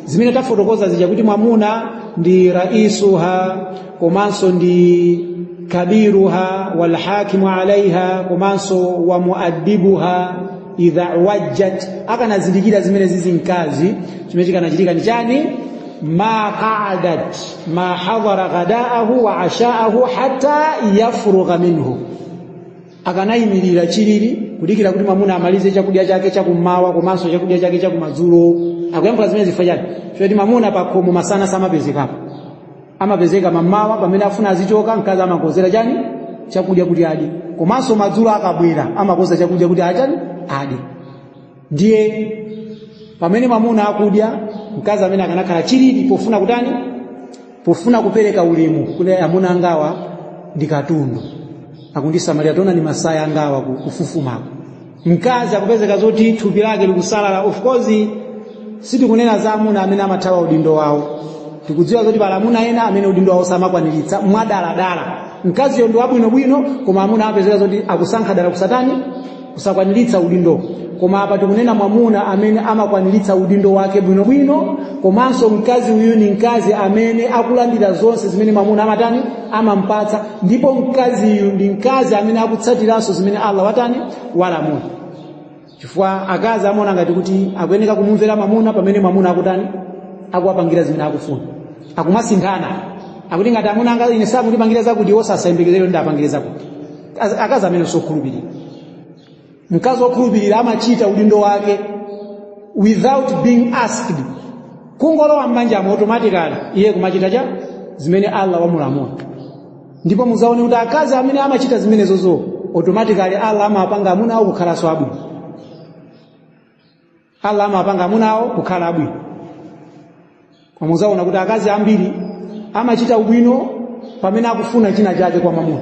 zimene tafotokoza zija, kuti mwamuna ndi raisuha, komanso ndi kabiruha, walhakimu alaiha, komanso wa muadibuha idha wajjat, akanazindikira zimene zizi mkazi, chimene chikanachitika ndi chani? Ma qa'adat ma hadara ghadaahu wa ashaahu hatta yafrugha minhu, akanayimirira chilili kudikira kuti mwamuna amalize chakudya chake chakummawa komanso chakudya chake chakumadzulo. Akuyankhula zimene zifukwa chani? Choti mwamuna pakhomo masana samapezekapo, amapezeka mammawa pamene afuna azichoka. Mkazi amakonzera chani? Chakudya kuti adye. Komanso madzulo akabwera amakonza chakudya kuti achani? Adye. Ndiye pamene mwamuna akudya, mkazi amene akanakhala chilili pofuna kutani? Pofuna kupereka ulemu kuti amuna angawa ndi katundu, akundisamalira, tona ni masaya angawa kufufumako. Mkazi akupezeka zoti thupi lake likusalala. Of course sitikunena za amuna amene amathawa udindo wawo. Tikudziwa zoti pali amuna ena amene udindo wawo samakwaniritsa mwadaladala. Mkaziyo ndi wabwinobwino, koma amuna amapezeka zoti akusankha dala kusatani? Kusakwaniritsa udindo. Koma apa tikunena mwamuna amene amakwaniritsa udindo wake bwinobwino, komanso mkazi uyu ni mkazi amene akulandira zonse zimene mwamuna amatani? Amampatsa. Ndipo mkaziyu ndi mkazi amene akutsatiranso zimene Allah watani? Walamula. Chifukwa akazi amaona ngati kuti akuyeneka kumumvera mwamuna pamene mwamuna akutani? Akuwapangira zimene akufuna, akumasinthana, akuti ngati amuna anga ine sakundipangira zakuti, iwo sasayembekezere ndi apangire zakuti. Akazi amene sokhulupirira. Mkazi wokhulupirira amachita udindo wake without being asked. Kungolowa m'banjamo, automatically iye kumachita cha zimene Allah wamulamula. Ndipo muzaone kuti akazi amene amachita zimenezozo, automatically Allah amapanga amuna awo kukhalanso abwino. Allah amapanga amuna awo kukhala abwino. Koma muzaona kuti akazi ambiri amachita ubwino pamene Pamene akufuna china chake kwa mwamuna,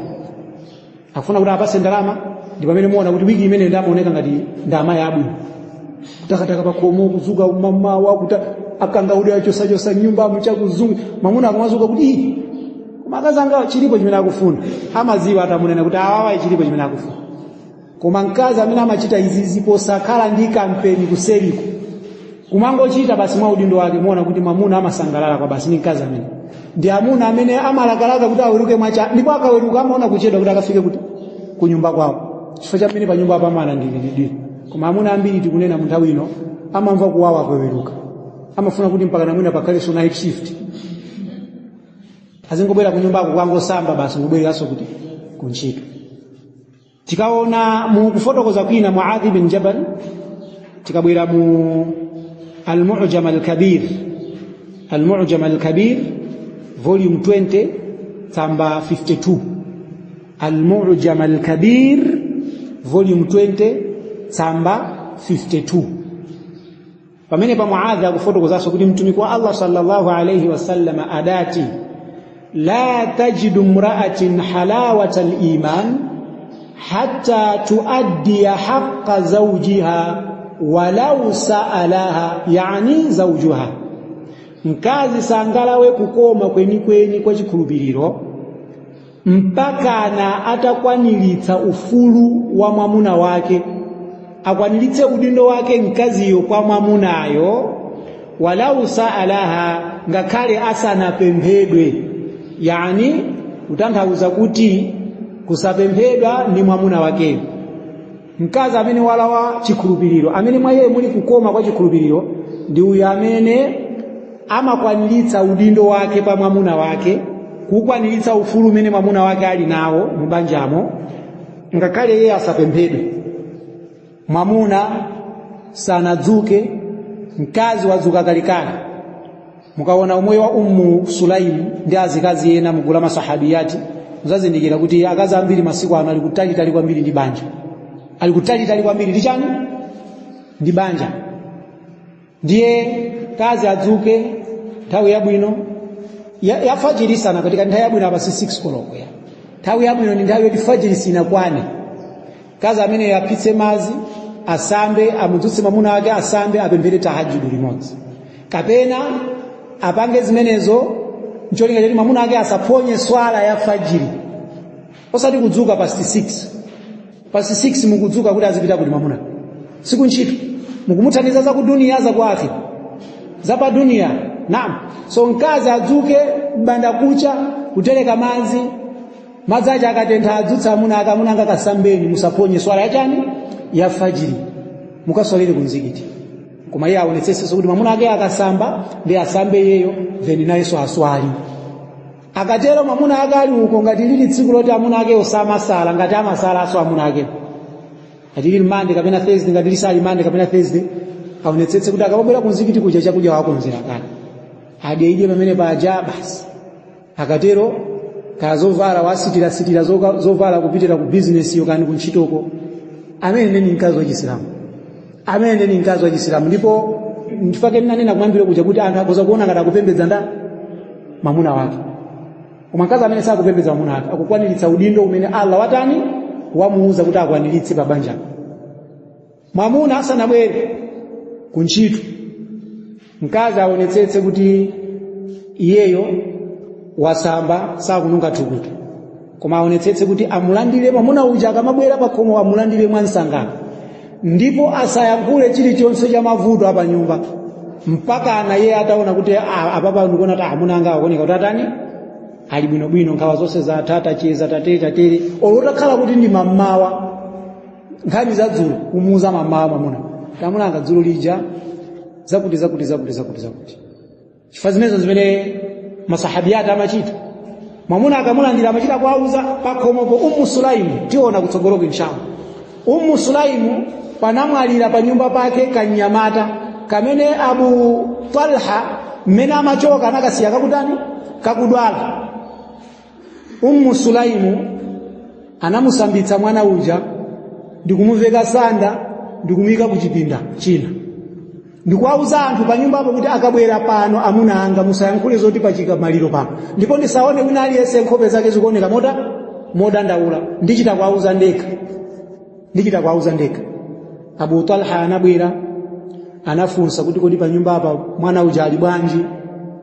akufuna kuti apase ndalama, ndi pamene muona kuti wiki imene ndamaoneka ngati ndi amayi abwino, kutakataka pakhomo, kuzuka mamawa, kuti akangaude achosachosa nyumba muchakuzungu. Mwamuna akumazuka kuti, "Ii, koma akazi anga chilipo chimene akufuna." Amaziwa atamunena kuti awawa chilipo chimene akufuna. Koma mkazi amene amachita izizi posakhala ndi kampeni kuseriko, kumangochita basi mwa udindo wake, muona kuti mwamuna amasangalala kwa basi ndi mkazi amene. Ndi amuna amene amalakalaka kuti aweruke mwacha, ndipo akaweruka amaona kuchedwa kuti akafike kuti kunyumba kwawo, chifukwa chamene pa nyumba apamana ndilididira. Koma amuna ambiri, tikunena mu nthawi ino, amamva kuwawa akaweruka, amafuna kuti mpaka namwina pakhalenso night shift, azingobwera kunyumbako kwangosamba basi, ngobwereranso kuti kuntchito. Tikaona mu kufotokoza kwina Muadhi bin Jabal, tikabwera mu Al-Mu'jam Al-Kabir, Al-Mu'jam Al-Kabir volume 20 tsamba 52, Al-Mu'jam Al-Kabir volume 20 tsamba 52, pamene pa Muadhi akufotokozanso kuti Mtumiki wa Allah sallallahu alayhi wasallam adati, "La tajidu mra'atin halawata al-iman hatta tuaddiya haqqa zawjiha walau sa'alaha, yani zawjuha." Mkazi sangalawe kukoma kwenikweni kwa chikhulupiriro mpakana atakwaniritsa ufulu wa mwamuna wake, akwaniritse udindo wake mkaziyo kwa mwamunayo, walau sa'alaha, ngakhale asanapemphedwe, yani kutanthauza kuti kusapemphedwa ndi mwamuna wakeyo. Mkazi amene walawa chikhulupiriro, amene mwa iye muli kukoma kwa chikhulupiriro, ndi uyo amene amakwaniritsa udindo wake pa mwamuna wake, kukwaniritsa ufulu umene mwamuna wake ali nawo mubanjamo, ngakhale iye asapemphedwe. Mwamuna sanadzuke, mkazi wadzuka kalekale. Mukaona umoyo wa Ummu Sulaimu ndi azikazi ena mugulu la masahabiyati, muzazindikira kuti akazi ambiri masiku ano ali kutalitali kwambiri ndi banja, ali kutalitali kwambiri ndi chani? Ndi banja. Ndiye kazi adzuke nthawi yabwino ya fajiri sana katika nthawi yabwino apa si 6 koloko ya nthawi yabwino, ndi nthawi yoti fajiri sinakwane. Kazi amene aphitse mazi, asambe, amudzutse mwamuna wake, asambe, apemphere tahajudu limodzi, kapena apange zimenezo ncholinga choti mwamuna wake asaphonye swala ya fajiri. Osati kudzuka past 6. Past 6 mukudzuka kuti azipita kuti mwamuna? Sikuntchito, mukumuthandiza za ku duniya, za ku akhira, za pa duniya? Naam. So mkazi adzuke banda kucha, kutereka madzi, madzi aja akatentha, adzutsa amuna ake, "Amuna anga, kasambeni, musaphonye swala yachani? Ya fajiri, mukaswalire ku mzikiti." Koma iye aonetsetsenso kuti mwamuna ake akasamba, ndi asambe iyeyo, then nayenso aswali. Akatero mwamuna ake ali uko, ngati lili tsiku loti amuna ake osamasala, ngati amasalaso amuna ake, ngati lili Mande kapena Thursday, ngati lisali Mande kapena Thursday, aonetsetse kuti akamabwera ku mzikiti kuja chakudya wakonzera kale, adye idye pamene paja basi. Akatero kaya zovala wasitirasitira zovala kupitira ku bizinesi yo kani kuntchitoko. Amene ni mkazi wa Chisilamu, amene ni mkazi wa Chisilamu. Ndipo ndifake ndinanena kumambiro kuja kuti anthu akhoza kuona ngati akupembedza nda mwamuna wake, koma mkazi amene sakupembedza mwamuna wake, akukwaniritsa udindo umene Allah watani? Wamuuza kuti akwaniritse pa banja. Mwamuna asanabwere kuntchito, mkazi aonetsetse kuti iyeyo wasamba, sakununga thukuta, koma aonetsetse kuti amulandire mwamuna uja akamabwera pakhomo, amulandire mwansangala, ndipo asayankhule chilichonse cha mavuto apa nyumba mpaka ana iye ataona kuti, "Ah, apapa ndikuona kuti amuna anga akuoneka kuti atani? Ali bwinobwino, nkhawa zonse zatha, tacheza, tatere tatere." Olo utakhala kuti ndi mammawa, nkhani za dzulo kumuuza mammawa mwamuna, "Tamuna anga, dzulo lija zakuti zakuti zakuti zakuti zakuti." Chifukwa zimenezo zimene masahabiyati amachita, mwamuna akamulandira amachita kuauza pakhomopo. Ummu Sulaimu, tiona kutsogoloko inshallah, Ummu Sulaimu panamwalira pa nyumba pake kanyamata kamene Abu Talha mmene amachoka anakasiya kakutani? Kakudwala. Ummu Sulaimu anamusambitsa mwana uja ndikumuveka sanda ndikumuyika ku chipinda china. Ndikuwauza anthu pa nyumbapo kuti akabwera pano amuna anga musayankhule zoti pachika maliro pano, ndipo ndisaone wina aliyense nkhope zake zikuoneka modandaula. Ndichita kuwauza ndekha, ndichita kuwauza ndekha. Abu Talha anabwera, anafunsa kuti kodi pa nyumba apa mwana uja ali bwanji?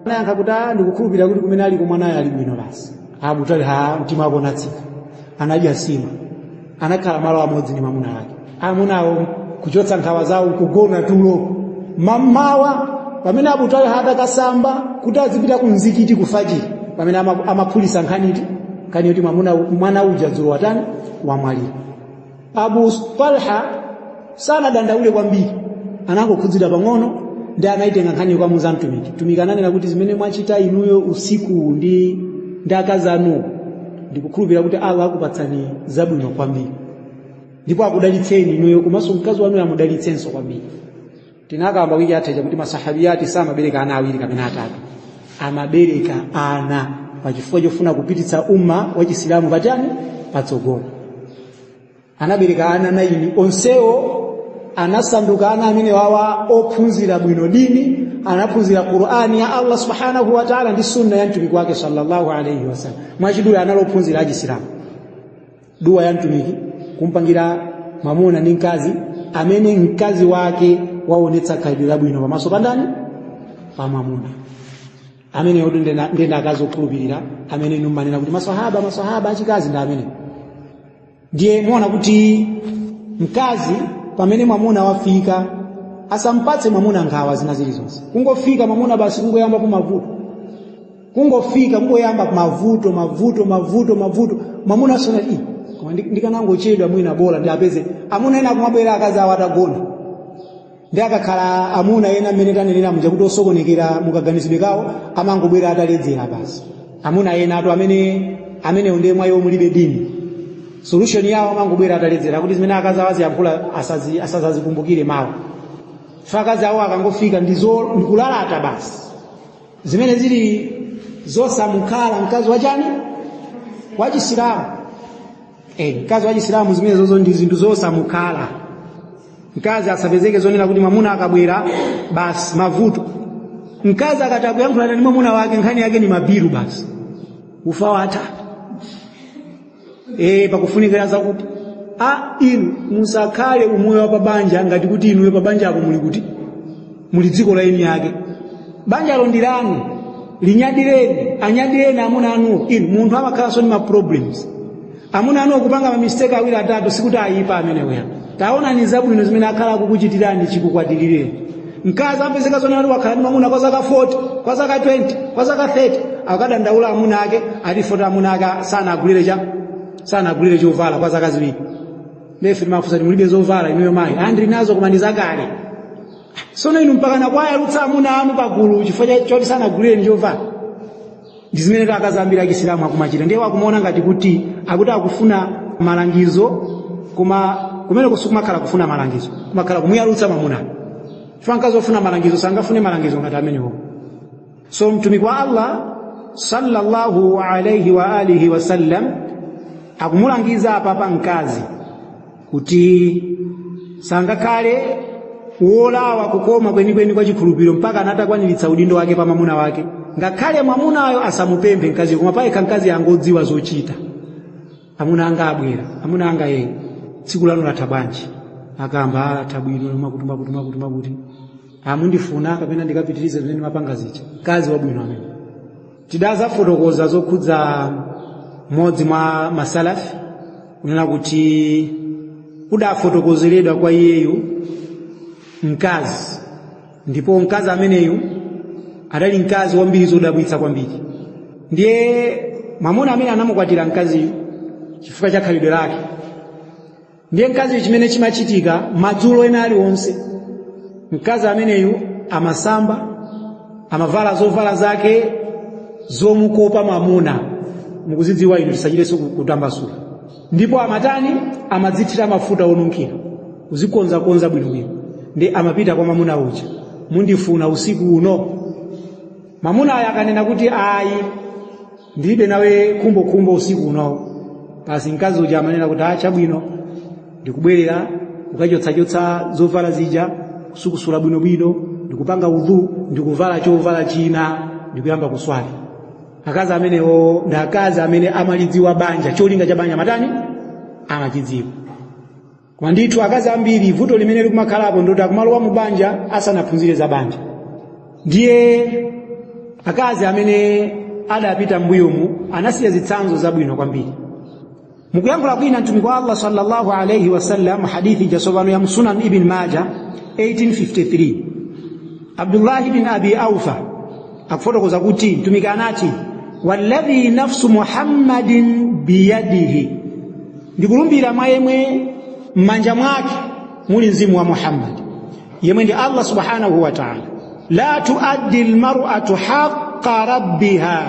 Anayankha kuti ndikukhulupirira kuti kumene aliko mwanayo ali bwino basi. Abu Talha mtima wake unatsika, anadya sima, anakhala malo amodzi ndi mwamuna wake. Amunawo kuchotsa nkhawa zawo kugona tulo. Mamawa pamene Abu Talha atakasamba kuti azipita ku mzikiti kufajiri, pamene amaphulisa nkhaniti, nkhani yoti mwana uja dzulo watani, wamwalira. Abu Talha sanadandaule kwambiri, anangokhudzidwa pang'ono ndi anaitenga nkhani kwamuza mtumiki. Mtumiki ananena kuti zimene mwachita inuyo usiku ndi akazi anu, ndikukhulupirira kuti Allah akupatsani zabwino kwambiri, ndipo akudalitseni inuyo komanso mkazi wanuyo amudalitsenso kwambiri. Tinakamba wiki yatha kuti masahabiyati samabereka ana awiri kapena atatu, amabereka ana pachifukwa chofuna kupititsa umma wa Chisilamu pachani, patsogolo. Anabereka ana 9, onsewo anasanduka ana amene wawa ophunzira bwino dini, anaphunzira Qur'ani ya Allah subhanahu wa ta'ala ndi sunna ya mtumiki wake sallallahu alayhi wasallam. Mwachidule analophunzira achisilamu. Dua ya mtumiki kumpangira mwamuna ndi mkazi amene mkazi wake waonetsa khalidwe labwino pamaso pa ndani, pa mwamuna amene kuti ndenda akazi okhulupirira amene inu mmanena kuti maswahaba achikazi ndi amene. Ndiye muona kuti mkazi pamene mwamuna wafika asampatse mwamuna nkhawa zina zilizonse. Kungofika mwamuna basi kungoyamba kumavuto, kungofika kungoyamba mavuto mavuto mavuto mavuto. Mwamuna asona koma ndikanangochedwa mwina bola ndi apeze amuna ena akumabwera akazi awo atagona. Ndi akakhala amuna ena mmene tanenera muja kuti osokonekera mukaganizidwe kawo amangobwera ataledzera basi. Amuna ena atu amenewo ndiye mwayiwo mulibe dini, solution yawo amangobwera ataledzera kuti zimene akazi awo aziyankhula asazazikumbukire mawu. Akazi awo akangofika ndikulalata basi zimene zili zosamukhala mkazi wachani, wa Chisilamu. Mkazi wa Chisilamu zimene zozo ndi zinthu zosamukhala. Mkazi asapezeke zonena kuti mwamuna akabwera basi mavuto. Mkazi akati akuyankhula ndi mwamuna wake nkhani yake ni mabiru basi, ufa watha, pakufunikira zakuti inu musakhale umoyo wa pabanja ngati kuti inuyo pabanja apo muli kuti muli dziko la eni yake. Banjalo ndi lanu, linyadireni, anyadireni amuna anuwo. Inu munthu amakhalanso ndi ma problems. Amuna anuwo kupanga ma mistake awiri atatu sikuti ayipa amenewo. Taonani zabwino zimene akhala akukuchitirani chikukwatilireni. Mkazi apezeka zonena kuti wakhala ndi mwamuna kwa zaka 40, kwa zaka 20, kwa zaka 30, akadandaula amuna ake ati fota amuna ake sanagulire chovala kwa zaka ziwiri. Nefe timafunsa kuti mulibe zovala inuyo mayi? Andili nazo koma ndi zakale. Sono inu mpaka nakwayalutsa amuna anu pagulu chifukwa choti sanagulire chovala. Ndi zimene akazi ambiri achisilamu akumachita. Ndiye wakumaona ngati kuti akuti akufuna malangizo, koma kumene kumakhala kufuna malangizo kumakhala kumuyalutsa mwamuna. Chifukwa mkazi ofuna malangizo sangafune malangizo ngati amenewo. So mtumiki wa Allah sallallahu alayhi wa alihi wasallam akumulangiza apapa mkazi kuti sangakhale wolawa kukoma kwenikweni kwa chikhulupiriro mpaka anatakwaniritsa udindo wake pa mwamuna wake, ngakhale mwamunayo asamupemphe mkaziyo, koma payekha mkazi angodziwa zochita. Amuna anga abwera, amuna anga ye tsiku lanu latha bwanji? Akamba latha bwino makuti makuti makuti makuti, amundifuna kapena ndikapitirize zimene mapanga zija. Mkazi wabwino amene tidazafotokoza zokhudza mmodzi mwa masalafi kunena kuti kudafotokozeredwa kwa iyeyu mkazi, ndipo mkazi ameneyu adali mkazi wambiri zodabwitsa kwambiri. Ndiye mwamuna amene anamukwatira mkaziyu chifukwa cha khalidwe lake. Ndiye mkaziyu chimene chimachitika madzulo ena aliwonse, mkazi ameneyu amasamba, amavala zovala zake zomukopa mwamuna, mukuzidziwa inu, tisachitenso kutambasula. Ndipo amatani, amadzithira mafuta onunkhira, kuzikonzakonza bwinobwino. Ndi amapita kwa mwamuna uja, mundifuna usiku uno? Mwamuna aya akanena kuti ayi, ndilibe nawe khumbokhumbo usiku uno, basi mkazi uja amanena kuti chabwino, ndikubwerera kukachotsachotsa zovala zija, Kusukusula bwinobwino, ndikupanga udhu, ndikuvala chovala china, ndikuyamba kuswali. Akazi amenewo ndi akazi amene amalidziwa banja, cholinga cha banja matani amachidziwa. Koma ndithu akazi ambiri vuto limene likumakhalapo ndoti akumalowa mu banja asanaphunzire za banja. Ndiye akazi amene adapita m'mbuyomu anasiya zitsanzo zabwino kwambiri. Mukuyankhula kwina, mtumiki wa Allah sallallahu alayhi wasallam, hadithi jasopano ya Sunan Ibn Maja 1853, Abdullahi bin Abi Aufa akufotokoza kuti mtumiki anati, walladhi nafsu Muhammadin biyadihi, ndikulumbira mwa yemwe m'manja mwake muli mzimu wa Muhammad, yemwe ndi Allah subhanahu wa ta'ala, la tuaddi almar'atu haqqa rabbiha,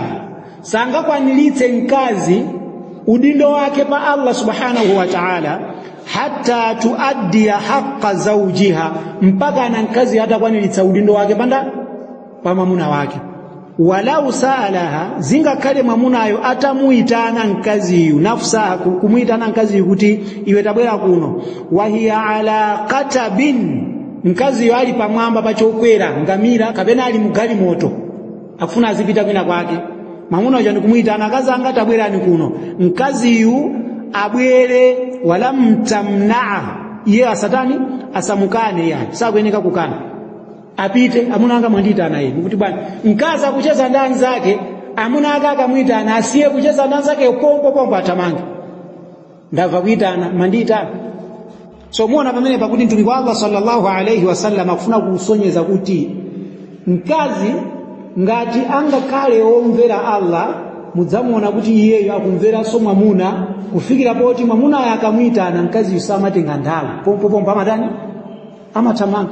sangakwaniritse mkazi udindo wake pa Allah subhanahu wa ta'ala, hatta tuaddiya haqqa zawjiha, mpaka na mkazi atakwaniritsa udindo wake panda pa mwamuna wake. Walau saalaha, zingakhale mwamunayo atamuyitana mkaziyu, nafsaha, kumuyitana mkaziyu kuti iwe tabwera kuno, wahiya ala qatabin, mkaziyo ali pamwamba pachokwera ngamira kapena ali mgalimoto akufuna azipita kwina kwake, mwamuna uja ndikumuyitana, akazi anga tabwerani kuno, mkaziyu abwere, walam tamnaa, iye asatani asamukane, yani sakuyeneka kukana, apite. Amuna anga mwandiyitana ine, mukuti bwana, mkazi akucheza ndi anzake, amuna ake akamuyitana asiye kucheza ndi anzake pompo pompo athamange, ndamva kuyitana, mwandiyitana. So muona pamene pakuti mtumiki wa Allah sallallahu alayhi wasallam akufuna kusonyeza kuti mkazi ngati angakhale womvera Allah, mudzamuona kuti iyeyo akumveranso mwamuna, kufikira poti mwamunayo akamuyitana mkaziyu samatenga nthawi, pompo pompo amatani, amathamanga,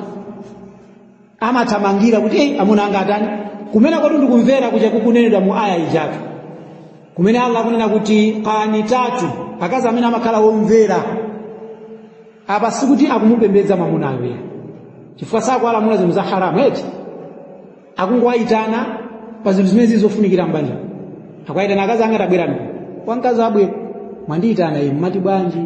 amathamangira kuti ei, amuna anga atani. Kumene kwati ndikumvera kuja kukunenedwa mu aya ijatu, kumene Allah akunena kuti qanitatu, akazi amene amakhala womvera. Apa sikuti akumupembedza mwamunayo ya, chifukwa sakuwalamula zinthu za haramu eti, akungowayitana pa zinthu zimene zizofunikira mbanja. Akuwayitana, akazi anga tabwerani, wamkazi abwera, mwandiyitana inu, mati bwanji?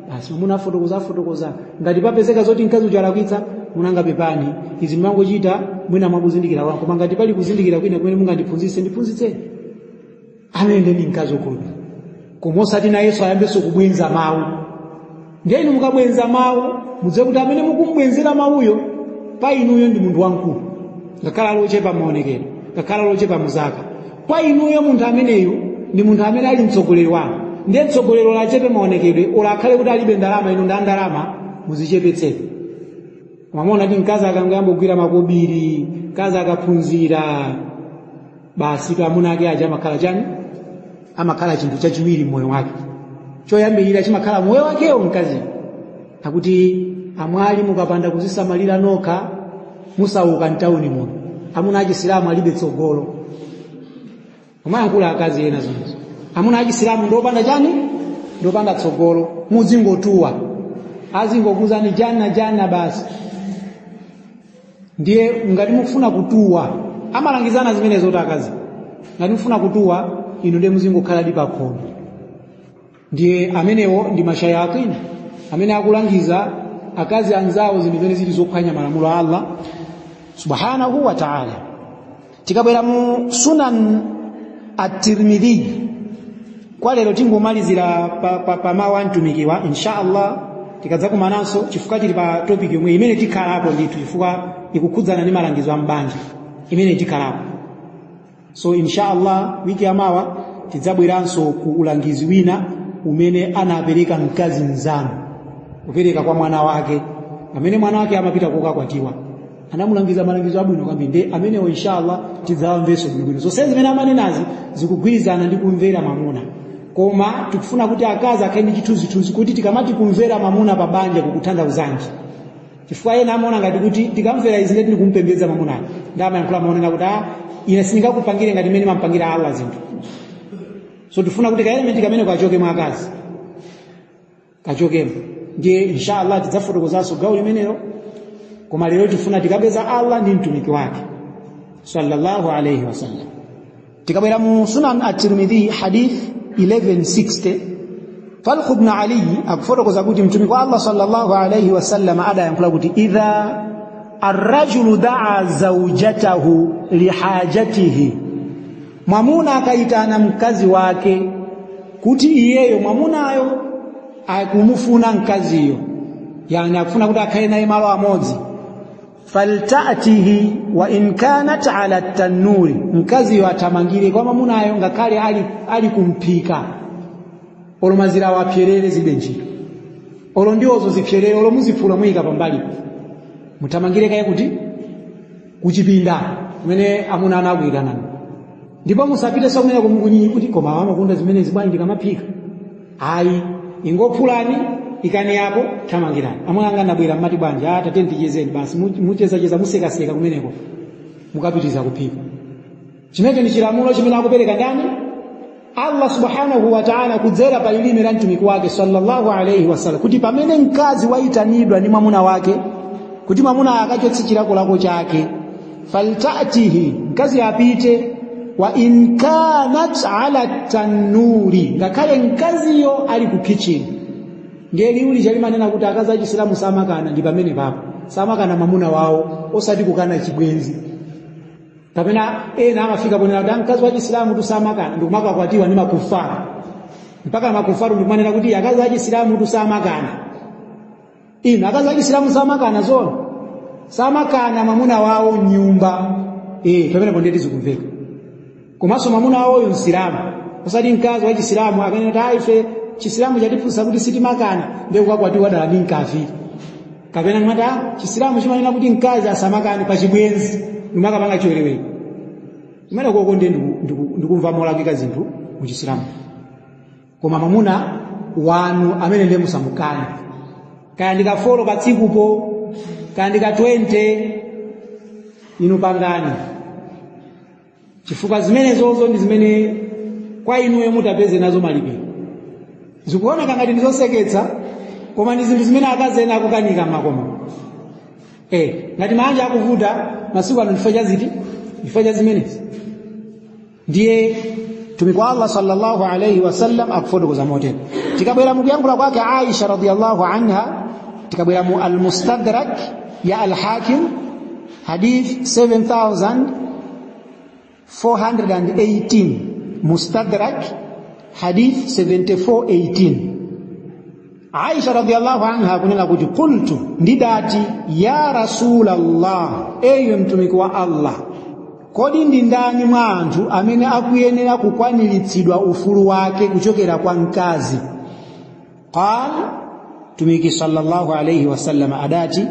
Basi mwamuna afotokoza, afotokoza. Ngati papezeka zoti mkazi uja alakwitsa, munanga pepani, izi ndimangochita mwina mwakuzindikira kwanu, koma ngati pali kuzindikira kwina kumene mungandiphunzitse, ndiphunzitseni. Amene ndi mkazi okhulupirira, koma osati nayenso ayambenso kubwenza mawu. Ndiye inu mukabwenza mawu, mudziwe kuti amene mukumbwenzera mawuyo pa inuyo ndi munthu wamkulu, ngakhale ali ochepa maonekedwe, ngakhale ali ochepa muzaka. Kwa inuyo munthu ameneyu ndi munthu amene ali mtsogoleri wanu. Ndiye mtsogoleri olachepe maonekedwe, ola akhale kuti alibe ndalama, inu nda ndalama, muzichepetseni. Mwamona ti mkazi akangoyamba kugwira makobiri, mkazi akaphunzira, basi amuna ake aja amakhala chani, amakhala chinthu chachiwiri mmoyo wake. Choyambirira chimakhala moyo wakewo mkazi. Akuti amwali mukapanda kuzisamalira nokha musauka mtawuni muno, amuna achisilamu alibe tsogolo. Umayankhula akazi ena zimenezo, amuna achisilamu ndopanda chani, ndopanda tsogolo, muzingotuwa, azingokuzani jana jana basi. Ndiye ngati mufuna kutuwa, amalangizana zimenezo kuti akazi ngati mufuna kutuwa inu ndiye muzingokhala di pakhomo. Ndiye amenewo ndi mashayatini amene akulangiza akazi anzawo zinthu zimene zili zophwanya malamulo a Allah subhanahu wa ta'ala. Tikabwera mu Sunan at-Tirmidhi, kwa lero tingomalizira pa mawu a mtumikiwa. Insha Allah tikadzakumananso, chifukwa tili pa topic yomwe imene tikhalapo ndithu, chifukwa ikukhudzana ndi malangizo a mbanja imene tikhalapo. So insha Allah wiki yamawa tidzabweranso ku ulangizi wina umene anapereka mkazi mzanu kupereka kwa mwana wake pamene mwana wake amapita kukakwatiwa, anamulangiza malangizo abwino kwambiri. Ndi amenewo inshallah tidzawamvenso bwinobwino. Zonse zimene amanenazi zikugwirizana ndi kumvera mwamuna, koma tikufuna kuti akazi akhale ndi chithunzithunzi kuti tikamati kumvera mwamuna pa banja kukutanthauzanji, chifukwa ena amaona ngati kuti tikamvera izi ndeti ndikumpembedza mwamunayo. Ndi amayankhula maonena kuti ah, ine sindingakupangire ngati mmene mampangira Allah zinthu. So tifuna kuti kaelementi kamene kachoke mwa akazi, kachokemo. Ndiye inshallah tidzafotokozanso gawo limenelo, koma lero tifuna tikapeza Allah ndi mtumiki wake sallallahu alayhi wasallam. Tikabwera mu Sunan at-Tirmidhi hadith 1160, Talq ibn Ali akufotokoza kuti mtumiki wa Allah sallallahu alayhi wasallam adayankhula kuti idha Arrajulu daa zaujatahu lihajatihi, mwamuna akayitana mkazi wake kuti iyeyo mwamunayo akumufuna mkaziyo, yani akufuna kuti akhale naye malo amodzi, faltatihi wa in kanat ala tannuri, mkaziyo athamangire kwa mwamunayo ngakhale ali kumphika, olo mazira wapyerere zibe ntchito, olo ndiwozo zipyerere, olo muziphula muyika pambali, muthamangire kaye kuti kuchipinda kumene amuna anakuyitanani. Ndipo musapite kumene kumukunyinyi kuti koma amakunda zimenezi bwanji ndikamaphika. Ayi, ingophulani, ikani apo, thamangirani. Amuna anga nabwera, mmati bwanji? Ah, tate tichezeni basi. Muchezacheza, musekaseka kumeneko, mukapitiza kuphika. Chimenecho ndi chilamulo chimene akupereka ndani? Allah subhanahu wa ta'ala kudzera pa lilime la mtumiki wake sallallahu alayhi wasallam, kuti pamene mkazi wayitanidwa ndi mwamuna wake kuti mwamuna akachotse chilakolako chake, faltatihi, mkazi apite, wa in kanat ala tannuri, ngakhale mkaziyo ali ku kitchen. Ndiye liwuli chalimanena kuti akazi achisilamu samakana, ndi pamene papo samakana mwamuna wawo, osati kukana chibwenzi. Kapena ena amafika ponena kuti mkazi wa chisilamu tusamakana, ndikumakakwatiwa ndi makufaru, mpaka makufaru ndikumanena kuti akazi achisilamu tusamakana. Inu, akazi achisilamu samakana zona, samakana mwamuna wawo mnyumba. Pamenepo ndiye tizikumveka. Komanso mwamuna wawoyo msilamu, osati mkazi wa chisilamu akanena kuti ayi, ife chisilamu chatiphunzitsa kuti sitimakana, ndiye kukakwatiwa dala ndi mkafiri. Kapena ndimati chisilamu chimanena kuti mkazi asamakane pachibwenzi, ndimakapanga chiwerewere kumene koko, ndiye ndikumva molakwika zinthu muchisilamu. Koma mwamuna wanu amene ndiye musamukane, kaya ndika 4 pa tsikupo, kaya ndika 20, inu pangani, chifukwa zimenezozo ndi zimene kwa inuyo mutapeze nazo malipiro. Zikuoneka ngati ndizoseketsa, koma ndi zinthu zimene akazi ena akukanika m'makomo. Ngati manja akuvuta masiku ano, chifukwa cha ziti? Chifukwa cha zimenezi. Ndiye mtumiki wa Allah sallallahu alayhi wasallam akufotokoza motero. Tikabwera mukuyankhula kwake Aisha radiyallahu anha, tikabwera mu Al-Mustadrak ya Al-Hakim, hadith 7418, Mustadrak hadith 7418, Aisha radiyallahu anha kunena kuti qultu, ndidati, ya Rasulallah, eyo mtumiki wa Allah, kodi ndi ndani mwa anthu amene akuyenera kukwaniritsidwa ufulu wake kuchokera kwa mkazi? Qal, mtumiki sallallahu alayhi wasallam adati,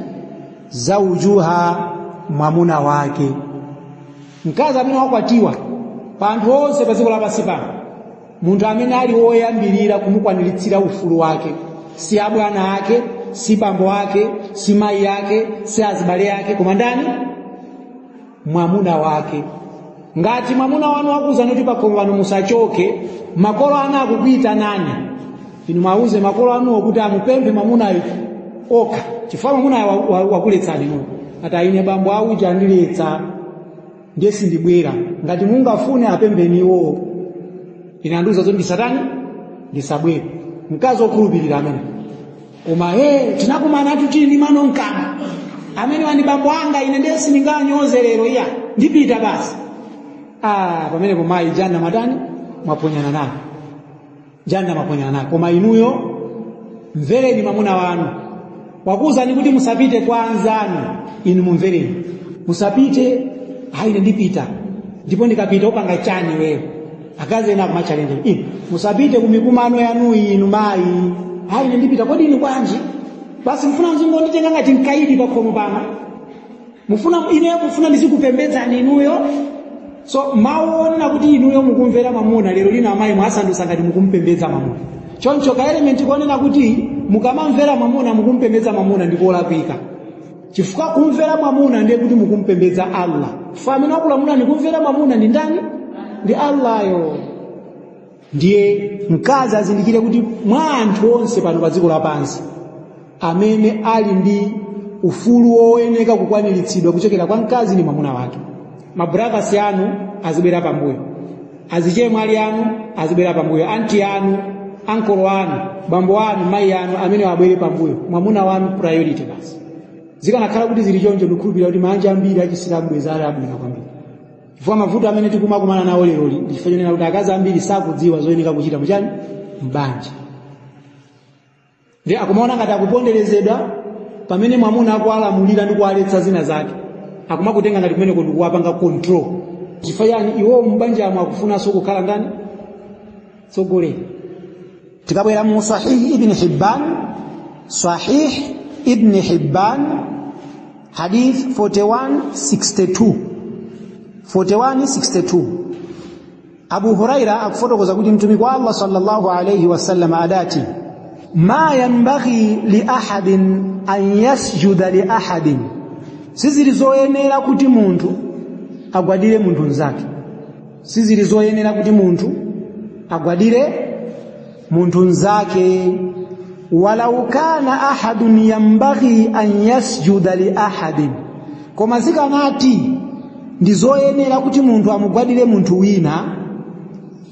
zaujuha, mwamuna wake. Mkazi amene wakwatiwa, pa anthu onse pa dziko lapansi pano, munthu amene ali woyambirira kumukwaniritsira ufulu wake si abwana ake, si bambo ake, si mayi ake, si azibale ake, koma ndani? Mwamuna wake. Ngati mwamuna wanu wakuuzani kuti pakhomo pano musachoke, makolo anu akukuyitanani, inu mwauze makolo anuwo kuti amupemphe mwamunayo okha, chifukwa mwamunayo wakuletsani inu. Ati ine bambo auja andiletsa, ndiye sindibwera. Ngati mungafune, apempheni iwowo, ine andiuza zoti ndisatani, ndisabwere. Mkazi okhulupirira amene. Koma tinakumana tili ndi mano mkamwa, amene wandi bambo anga, ine ndiye sindinganyoze lero, iya, ndipita basi. Ah, pamenepo mayi, jana matani, mwaponyana nayo, jana mwaponyana nayo. Koma inuyo mvereni mwamuna wanu. Wakuuzani kuti musapite kwa anzanu, inu mumvereni, musapite. Hayi, ine ndipita, ndipo ndikapita upanga chani wewe? Akazi ena akumachalenje, inu musapite kumikumano yanuyi, inu mayi. Hayi, ine ndipita. Kodi inu bwanji? Basi mfuna mzingonditenga ngati mkaidi pakhomo pano? Mufuna ineyo, mufuna ndizikupembedzani inuyo? So mawu onena kuti inuyo mukumvera mwamuna, lero lino amayi mwasandutsa ngati mukumpembedza mwamuna. Choncho ka element konena kuti mukamamvera mwamuna mukumpembedza mwamuna ndikolakwika, chifukwa kumvera mwamuna ndiye kuti mukumpembedza Allah, chifukwa amene wakulamula ni kumvera mwamuna ndi ndani? Ndi Allahyo. Ndiye mkazi azindikire kuti mwa anthu onse pano pa dziko lapansi, amene ali ndi ufulu woyeneka kukwaniritsidwa kuchokera kwa mkazi ndi mwamuna wake. Mabrothers anu azibwera pambuyo, azichemwali anu azibwera pambuyo, anti anu, ankolo anu, bambo anu, mayi anu, amene wabwere pambuyo. Mwamuna wanu priority basi. Zikanakhala kuti zili choncho, ndikukhulupirira kuti mabanja ambiri achisilamu bwezi ali abwino kwambiri, chifukwa mavuto amene tikumakumana nawo leroli ndi chifukwa chonena kuti akazi ambiri sakudziwa zoyenera kuchita muchani, mbanja. Ndi akumaona ngati akuponderezedwa pamene mwamuna akuwalamulira ndi kuwaletsa zina zake, akumakutenga ngati kumeneko ndikuwapanga control. Chifukwa chani? Iwowo mbanjamo akufunanso kukhala ndani? Tsogoleri. Tikabwera mu Sahih Ibn Hibban, Sahih Ibn Hibban, hadith 4162, 4162, Abu Huraira akufotokoza kuti Mtumiki wa Allah sallallahu alayhi wasallam adati: "Ma yanbaghi li ahadin an yasjuda li ahadin", sizili zoyenera kuti munthu agwadire munthu mnzake, sizili zoyenera kuti munthu agwadire munthu mnzake. "Walau kana ahadun yambaghi an yasjuda li ahadin", koma zikanati ndi zoyenera kuti munthu amugwadire munthu wina,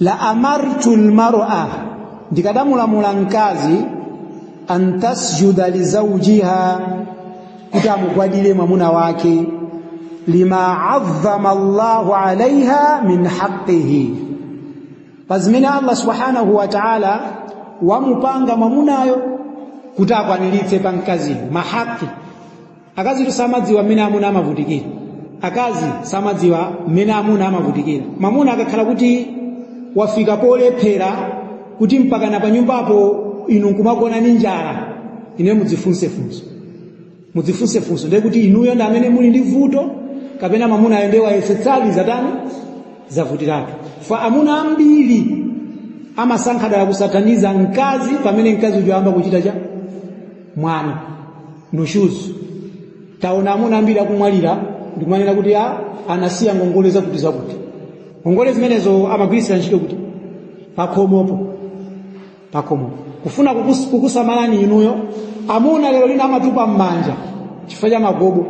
"la amartu lmar'a", ndikadamulamula mkazi, "an tasjuda li zawjiha", kuti amugwadire mwamuna wake, "lima azzama Allahu alaiha min haqqihi", pa zimene Allah subhanahu wa ta'ala wamupanga mwamunayo kuti akwaniritse pa mkaziyo, mahaki. Akazi samadziwa mmene amuna amavutikira. Akazi samadziwa mmene amuna amavutikira. Mwamuna akakhala kuti wafika polephera kuti mpakana pa nyumbapo inu nkumagona ndi njala, ine mudzifunse funso, mudzifunse funso, ndiye kuti inuyo ndi amene muli ndi vuto kapena mwamunayo ndiye wayesetsali zatani, zavutiratu. Fa amuna ambiri amasankha dala kusathandiza mkazi pamene mkazi uja ayamba kuchita cha mwana, nushuzu. Taona amuna ambiri akumwalira ndikumanena kuti a anasiya ngongole zakuti zakuti. Ngongole zimenezo amagwiritsira ntchito kuti pakhomopo, pakhomopo kufuna kukusamalani inuyo. Amuna lero lino amatupa m'manja chifukwa cha magobo,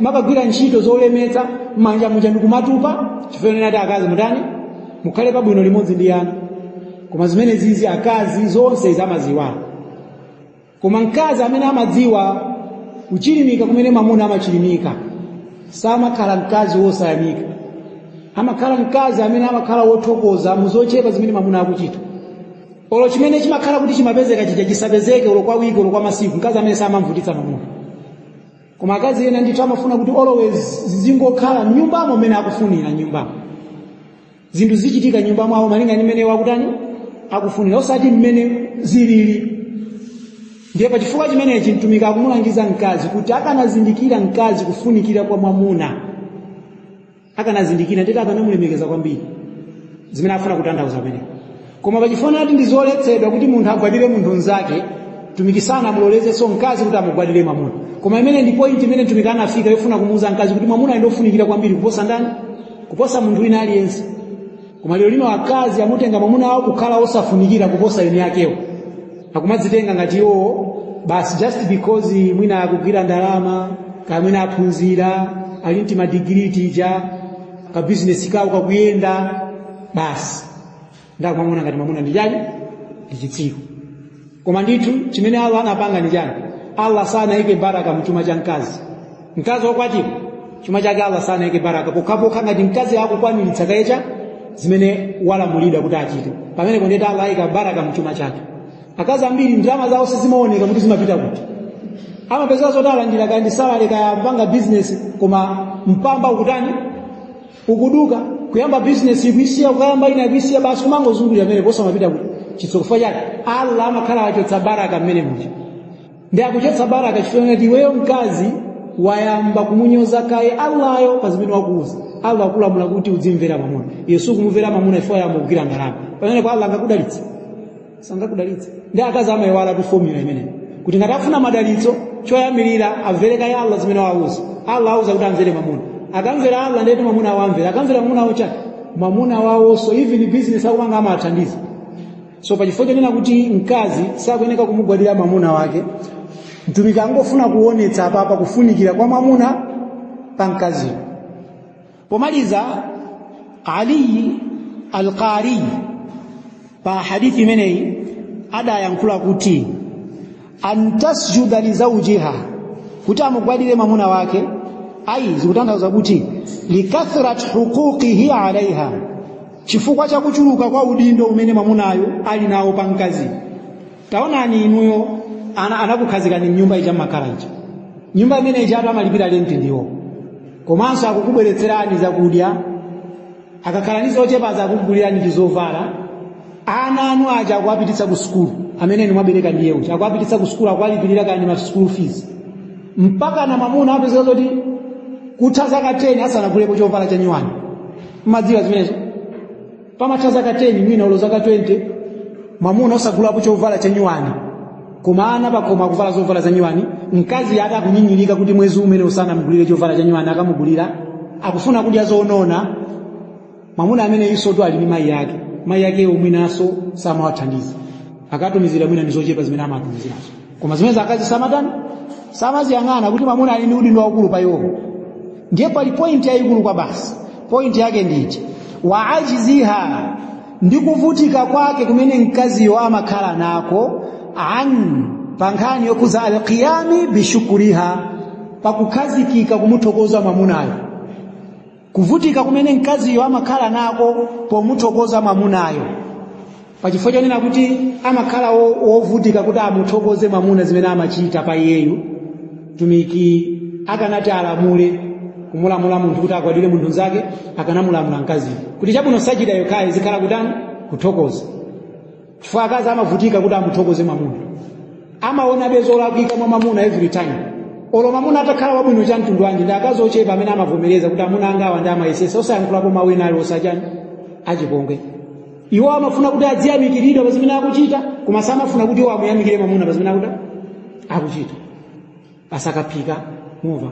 makagwira ntchito zolemetsa, m'manja muja ndikumatupa chifukwa chonena kuti akazi mutani, mukhale pabwino limodzi ndi ana. Koma zimene zizi akazi zonse zamaziwala. Koma mkazi amene amadziwa kuchilimika kumene mwamuna amachilimika samakhala mkazi wosayamika, amakhala mkazi amene amakhala wothokoza muzochepa zimene mwamuna akuchita. Olo chimene chimakhala kuti chimapezeka chija chisapezeke, olo kwa wiki, olo kwa masiku, mkazi amene samamvutitsa mwamuna. Koma akazi ena ndithu amafuna kuti always zingokhala mnyumbamo mmene akufunira, nyumbamo zinthu zichitika nyumba mwawo malinga ndi mmene wakutani, akufunira, osati mmene zilili. Ndiye pachifukwa chimenechi Mtumiki akumulangiza mkazi kuti akanazindikira mkazi kufunikira kwa mwamuna, akanazindikira nditi akanamulemekeza kwambiri, zimene afuna kutanthauza pamenepo. Koma pachifukwa ati ndi zoletsedwa kuti munthu agwadire munthu mnzake, Mtumiki sanamulolezenso mkazi kuti amugwadire mwamuna. Koma imene ndi point imene Mtumiki anafika yofuna kumuuza mkazi kuti mwamuna ndi ofunikira kwambiri kuposa ndani, kuposa munthu wina aliyense. Koma lero lino akazi amutenga mwamuna wawo kukhala osafunikira kuposa eni akewo, akumadzitenga ngati iwowo basi just because mwina akugwira ndalama, kaya mwina aphunzira, ali ndi madigiri tija, ka business kawo kakuyenda, basi ndakumamuna ngati mwamuna ndi chani, ndi chitsiru. Koma ndithu chimene Allah anapanga ndi chani? Allah sanayike baraka mchuma cha mkazi. Mkazi wokwatiwa chuma chake Allah sanayike baraka, pokhapokha ngati mkazi akukwaniritsa kayecha zimene walamulidwa kuti achite, pamenepo ndeti Allah ayika baraka mchuma chake. Akazi ambiri ndalama zawo sizimaoneka kuti zimapita kuti. Amapeza zoti alandira kaya ndi salary, kaya mpanga business, koma mpamba ukutani, ukuduka. Kuyamba business ikuisiya, kukayamba ina ikuisiya, basi kumangozungulira pamene posamapita kuti chitsogolo chake. Allah amakhala achotsa baraka mmene muja, ndi akuchotsa baraka chifukwa ngati iweyo mkazi wayamba kumunyoza kaye Allahyo pa zimene wakuuza. Allah akulamula kuti udzimvera mwamuna, iye sukumumvera mwamuna ifo yamba kugwira ndalama, pamene kwa Allah angakudalitse? Sangakudalitse. Ndi akazi amayiwala tu formula imeneyo, kuti ngati afuna madalitso, choyambirira amvere kaye Allah zimene wauza. Allah auza kuti amvere mwamuna. Akamvera Allah ndiye mwamuna wamvera. Akamvera mwamuna wawo, mwamuna wawonso even business akupanga amathandiza. So pachifukwa chonena kuti mkazi sakuyeneka kumugwadira mwamuna wake, Mtumiki angofuna kuonetsa apapa kufunikira kwa mwamuna pa mkaziyo. Pomaliza, Ali Alqari pa hadithi imeneyi adayankhula kuti an tasjuda li zawjiha, Kuti amugwadire mwamuna wake, ayi, zikutanthauza kuti likathrat huquqihi alaiha, chifukwa cha kuchuluka kwa udindo umene mwamunayo ali nawo pa mkazi. Taonani inuyo, anakukhazikani mnyumba ija, mmakhala ija, nyumba imene ija atu amalipira renti ndiwo, komanso akukubweretserani zakudya, akakhala ndi zochepa akukugulirani ndi zovala. Ana anu aja akuwapititsa ku sukulu, amene inu mwabereka ndiye uja akuwapititsa ku sukulu, akuwalipirira kani ma school fees, mpaka na mwamuna apezeka zoti kutha zaka 10 asanagulepo chovala cha nyuwani. Mmadziwa zimenezo? Pamatha zaka 10, mwina ulo zaka 20, mwamuna osagulapo chovala cha nyuwani, koma ana pakoma akuvala zovala za nyuwani. Mkazi ati akunyinyirika kuti mwezi umene usanamugulire chovala cha nyuwani, akamugulira, akufuna kudya zonona. Mwamuna amene isoto ali ndi mayi yake, mayi yake mwinaso samawathandiza, akatumizira mwina ndi zochepa zimene amatumizirazo. Koma zimene akazi samatani, samaziyang'ana kuti mwamuna ali ndi udindo waukulu pa iwowo. Ndiye pali point yayikulu kwa basi. Point yake ndichi: wa ajziha, ndi kuvutika kwake kumene mkaziyo amakhala nako, an, pa nkhani yokhuza alqiyami bishukuriha, pakukhazikika kumuthokoza mwamunayo. Kuvutika kumene mkaziyo amakhala nako pomuthokoza mwamunayo, pachifukwa chonena kuti amakhala wovutika kuti amuthokoze mwamuna zimene amachita pa iyeyu. Mtumiki akanati alamule, kumulamula munthu kuti agwadire munthu nzake, akanamulamula mkaziyo kuti chabwino, sajida yokhayo zikhala kutani? Kuthokoza. Chifukwa akazi amavutika kuti amuthokoze mwamuna, amaonabe zolakwika mwa mwamuna every time, olo mwamuna atakhala wabwino cha mtundu wanji. Ndi akazi ochepa amene amavomereza kuti amuna anga awa ndi amayesesa, osayankhulapo mawu ena ali osachani, achipongwe. Iwo amafuna kuti adziyamikiridwa pa zimene akuchita, koma samafuna kuti iwo amuyamikire mwamuna pa zimene akuchita. Asakaphika, mumva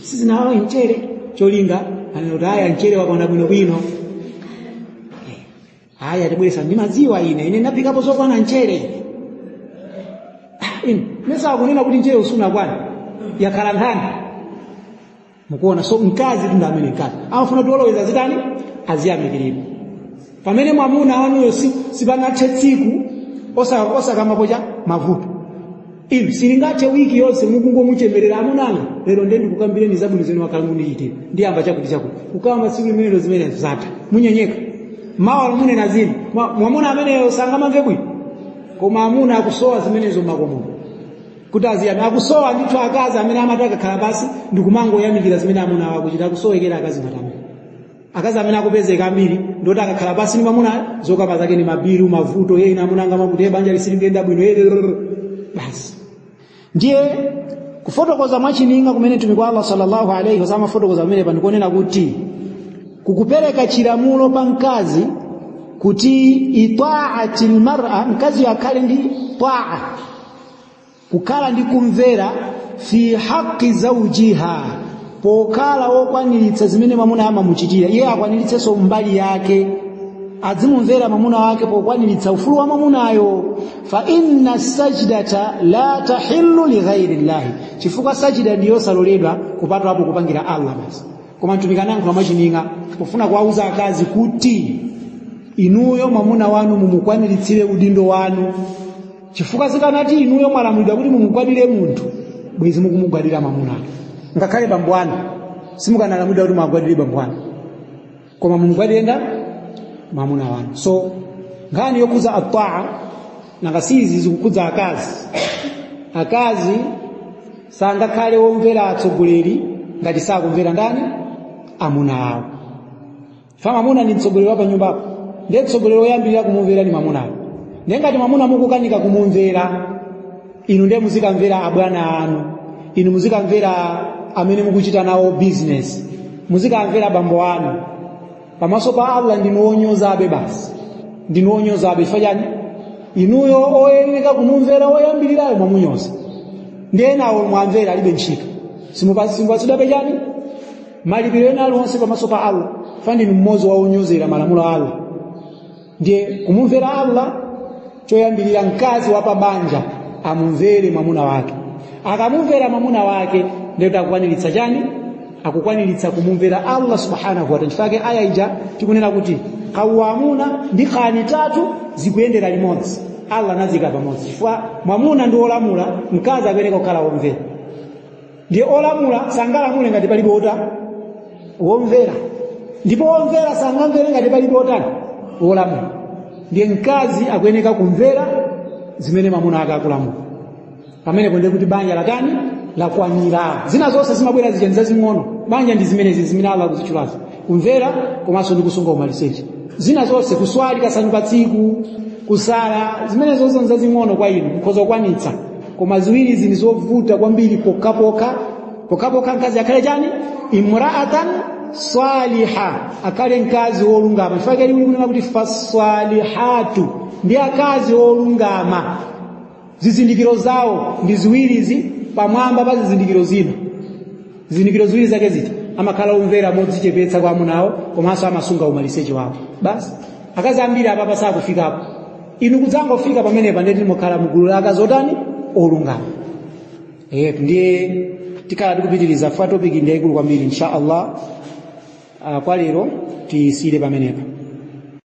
sizinawawe mchere, cholinga anena kuti aya, mchere wakwana bwinobwino. Aya, tibweresa, ndimadziwa ine ndaphikapo zokwana mchere. Ah, ine mesa akunena kuti mchere usunakwana, yakhala nkhani. Mukuona? So mkazi tunda amene mkazi amafuna kuti oloweza zitani, aziyamikiridwa, pamene mwamuna wanuyo sipangathe tsiku osakambapo cha mavuto. Inu silingathe wiki yonse mukungomuchemerera amunanga, "Lero ndiye ndikukambireni zabwino zimene wakhala mundichitira, ndiyamba chakuti chakuti." Kukamba tsiku limenelo, zimenezo zatha, munyenyeka. Mawa munena zina. Mwamuna ameneyo sangamamve bwino. Koma amuna akusowa zimenezo makomomo kuti aziyami, akusowa ndithu akazi amene amati akakhala pasi ndikumangoyamikira zimene amuna awo akuchita. Akusowekera akazi ngati amene. Akazi amene akupezeka ambiri ndoti akakhala pasi ndi mwamuna, zokamba zake ni mabilu, mavuto, ye ine amuna anga makuti, ye banja lisilikuyenda bwino, ye basi. Ndiye kufotokoza mwachininga kumene mtumiki wa Allah sallallahu alaihi wasallam afotokoza pamene pandikonena kuti kukupereka chilamulo pa mkazi kuti itaati almar'a, mkazi akhale ndi taa, kukhala ndi kumvera, fi haqi zawjiha, pokhala wokwaniritsa zimene mwamuna amamuchitira iye, akwaniritsenso mbali yake, adzimumvera mwamuna wake pokwaniritsa ufulu wa mwamunayo. Fa inna sajdata la tahillu li ghairi llahi, chifukwa sajida ndiyo saloledwa kupatulapo kupangira Allah basi. Koma mtumiki anayankhula mwachininga pofuna kuwauza akazi kuti inuyo mwamuna wanu mumukwaniritsire udindo wanu, chifukwa zikanati inuyo mwalamulidwa kuti mumugwadire munthu, bwezi mukumugwadira mwamunayo. Ngakhale bambo anu simukanalamulidwa kuti mwagwadire bambo anu, koma mumugwadire nda mwamuna wanu. So nkhani yokhuza ataa, nanga sizi zikukhudza akazi. Akazi sangakhale womvera atsogoleri ngati sakumvera ndani? Amuna awo. Fa mwamuna ndi mtsogoleri wa panyumbapo, ndiye mtsogoleri woyambirira kumumvera ni mwamunayo. Ndiye ngati mwamuna mukukanika kumumvera inu, ndiye muzikamvera abwana anu, inu muzikamvera amene mukuchita nawo business, muzikamvera bambo anu, pamaso pa Allah ndinu wonyozabe basi, ndinu wonyozabe. Chifukwa chani? Inuyo oyenera kumumvera woyambirirayo mwamunyoza, ndiye nawo mwamvera alibe ntchito, simupatsidwabe chani? Malipiro ena aliwonse pamaso pa Allah. Fa ndinu mmodzi wa onyozera malamulo a Allah. Ndiye kumumvera Allah choyambirira, mkazi wa pabanja amumvere mwamuna wake. Akamumvera mwamuna wake, ndiye akukwaniritsa chani? Akukwaniritsa kumumvera Allah subhanahu wa ta'ala. Chifukwa aya ija tikunena kuti qawwamuna ndi qanitatu zikuyendera limodzi, Allah anazika pamodzi, chifukwa mwamuna ndi wolamula, mkazi akuyenera kukhala womvera. Ndiye olamula sangalamule ngati palibe ota womvera, ndipo womvera sangamvere ngati palibe otani wolamula. Ndiye mkazi akuyeneka kumvera zimene mwamuna ake akulamula. Pamenepo ndiye kuti banja latani? Lakwanira. Zina zonse zimabwera zija ndi zazing'ono. Banja ndi zimenezi zimene Allah akuzitchulazi, kumvera komanso ndi kusunga umaliseche. Zina zonse, kuswali kasanu pa tsiku, kusala, zimene zonse nzazing'ono kwa inu, mukhoza kukwanitsa. Koma ziwiri izi ndi zovuta kwambiri, pokhapokha pokhapokha mkazi akhale chani? Imra'atan saliha, akhale mkazi wolungama. Chifukwa chake likunena kuti fasalihatu, ndi akazi olungama. Zizindikiro zawo ndi ziwirizi pamwamba pa zizindikiro zina. Zizindikiro ziwiri zake ziti? Amakhala omvera modzichepetsa kwa amuna awo, komanso amasunga umaliseche wawo. Basi, akazi ambiri apapa sakufikapo. Inu kudzangofika pamenepa, ndiye mukhala mgulu la akazi otani? Olungama. Ndiye tikhala tikupitiriza fa topic ndi yayikulu kwambiri, insha Allah. Kwa lero tisiyire pamenepa.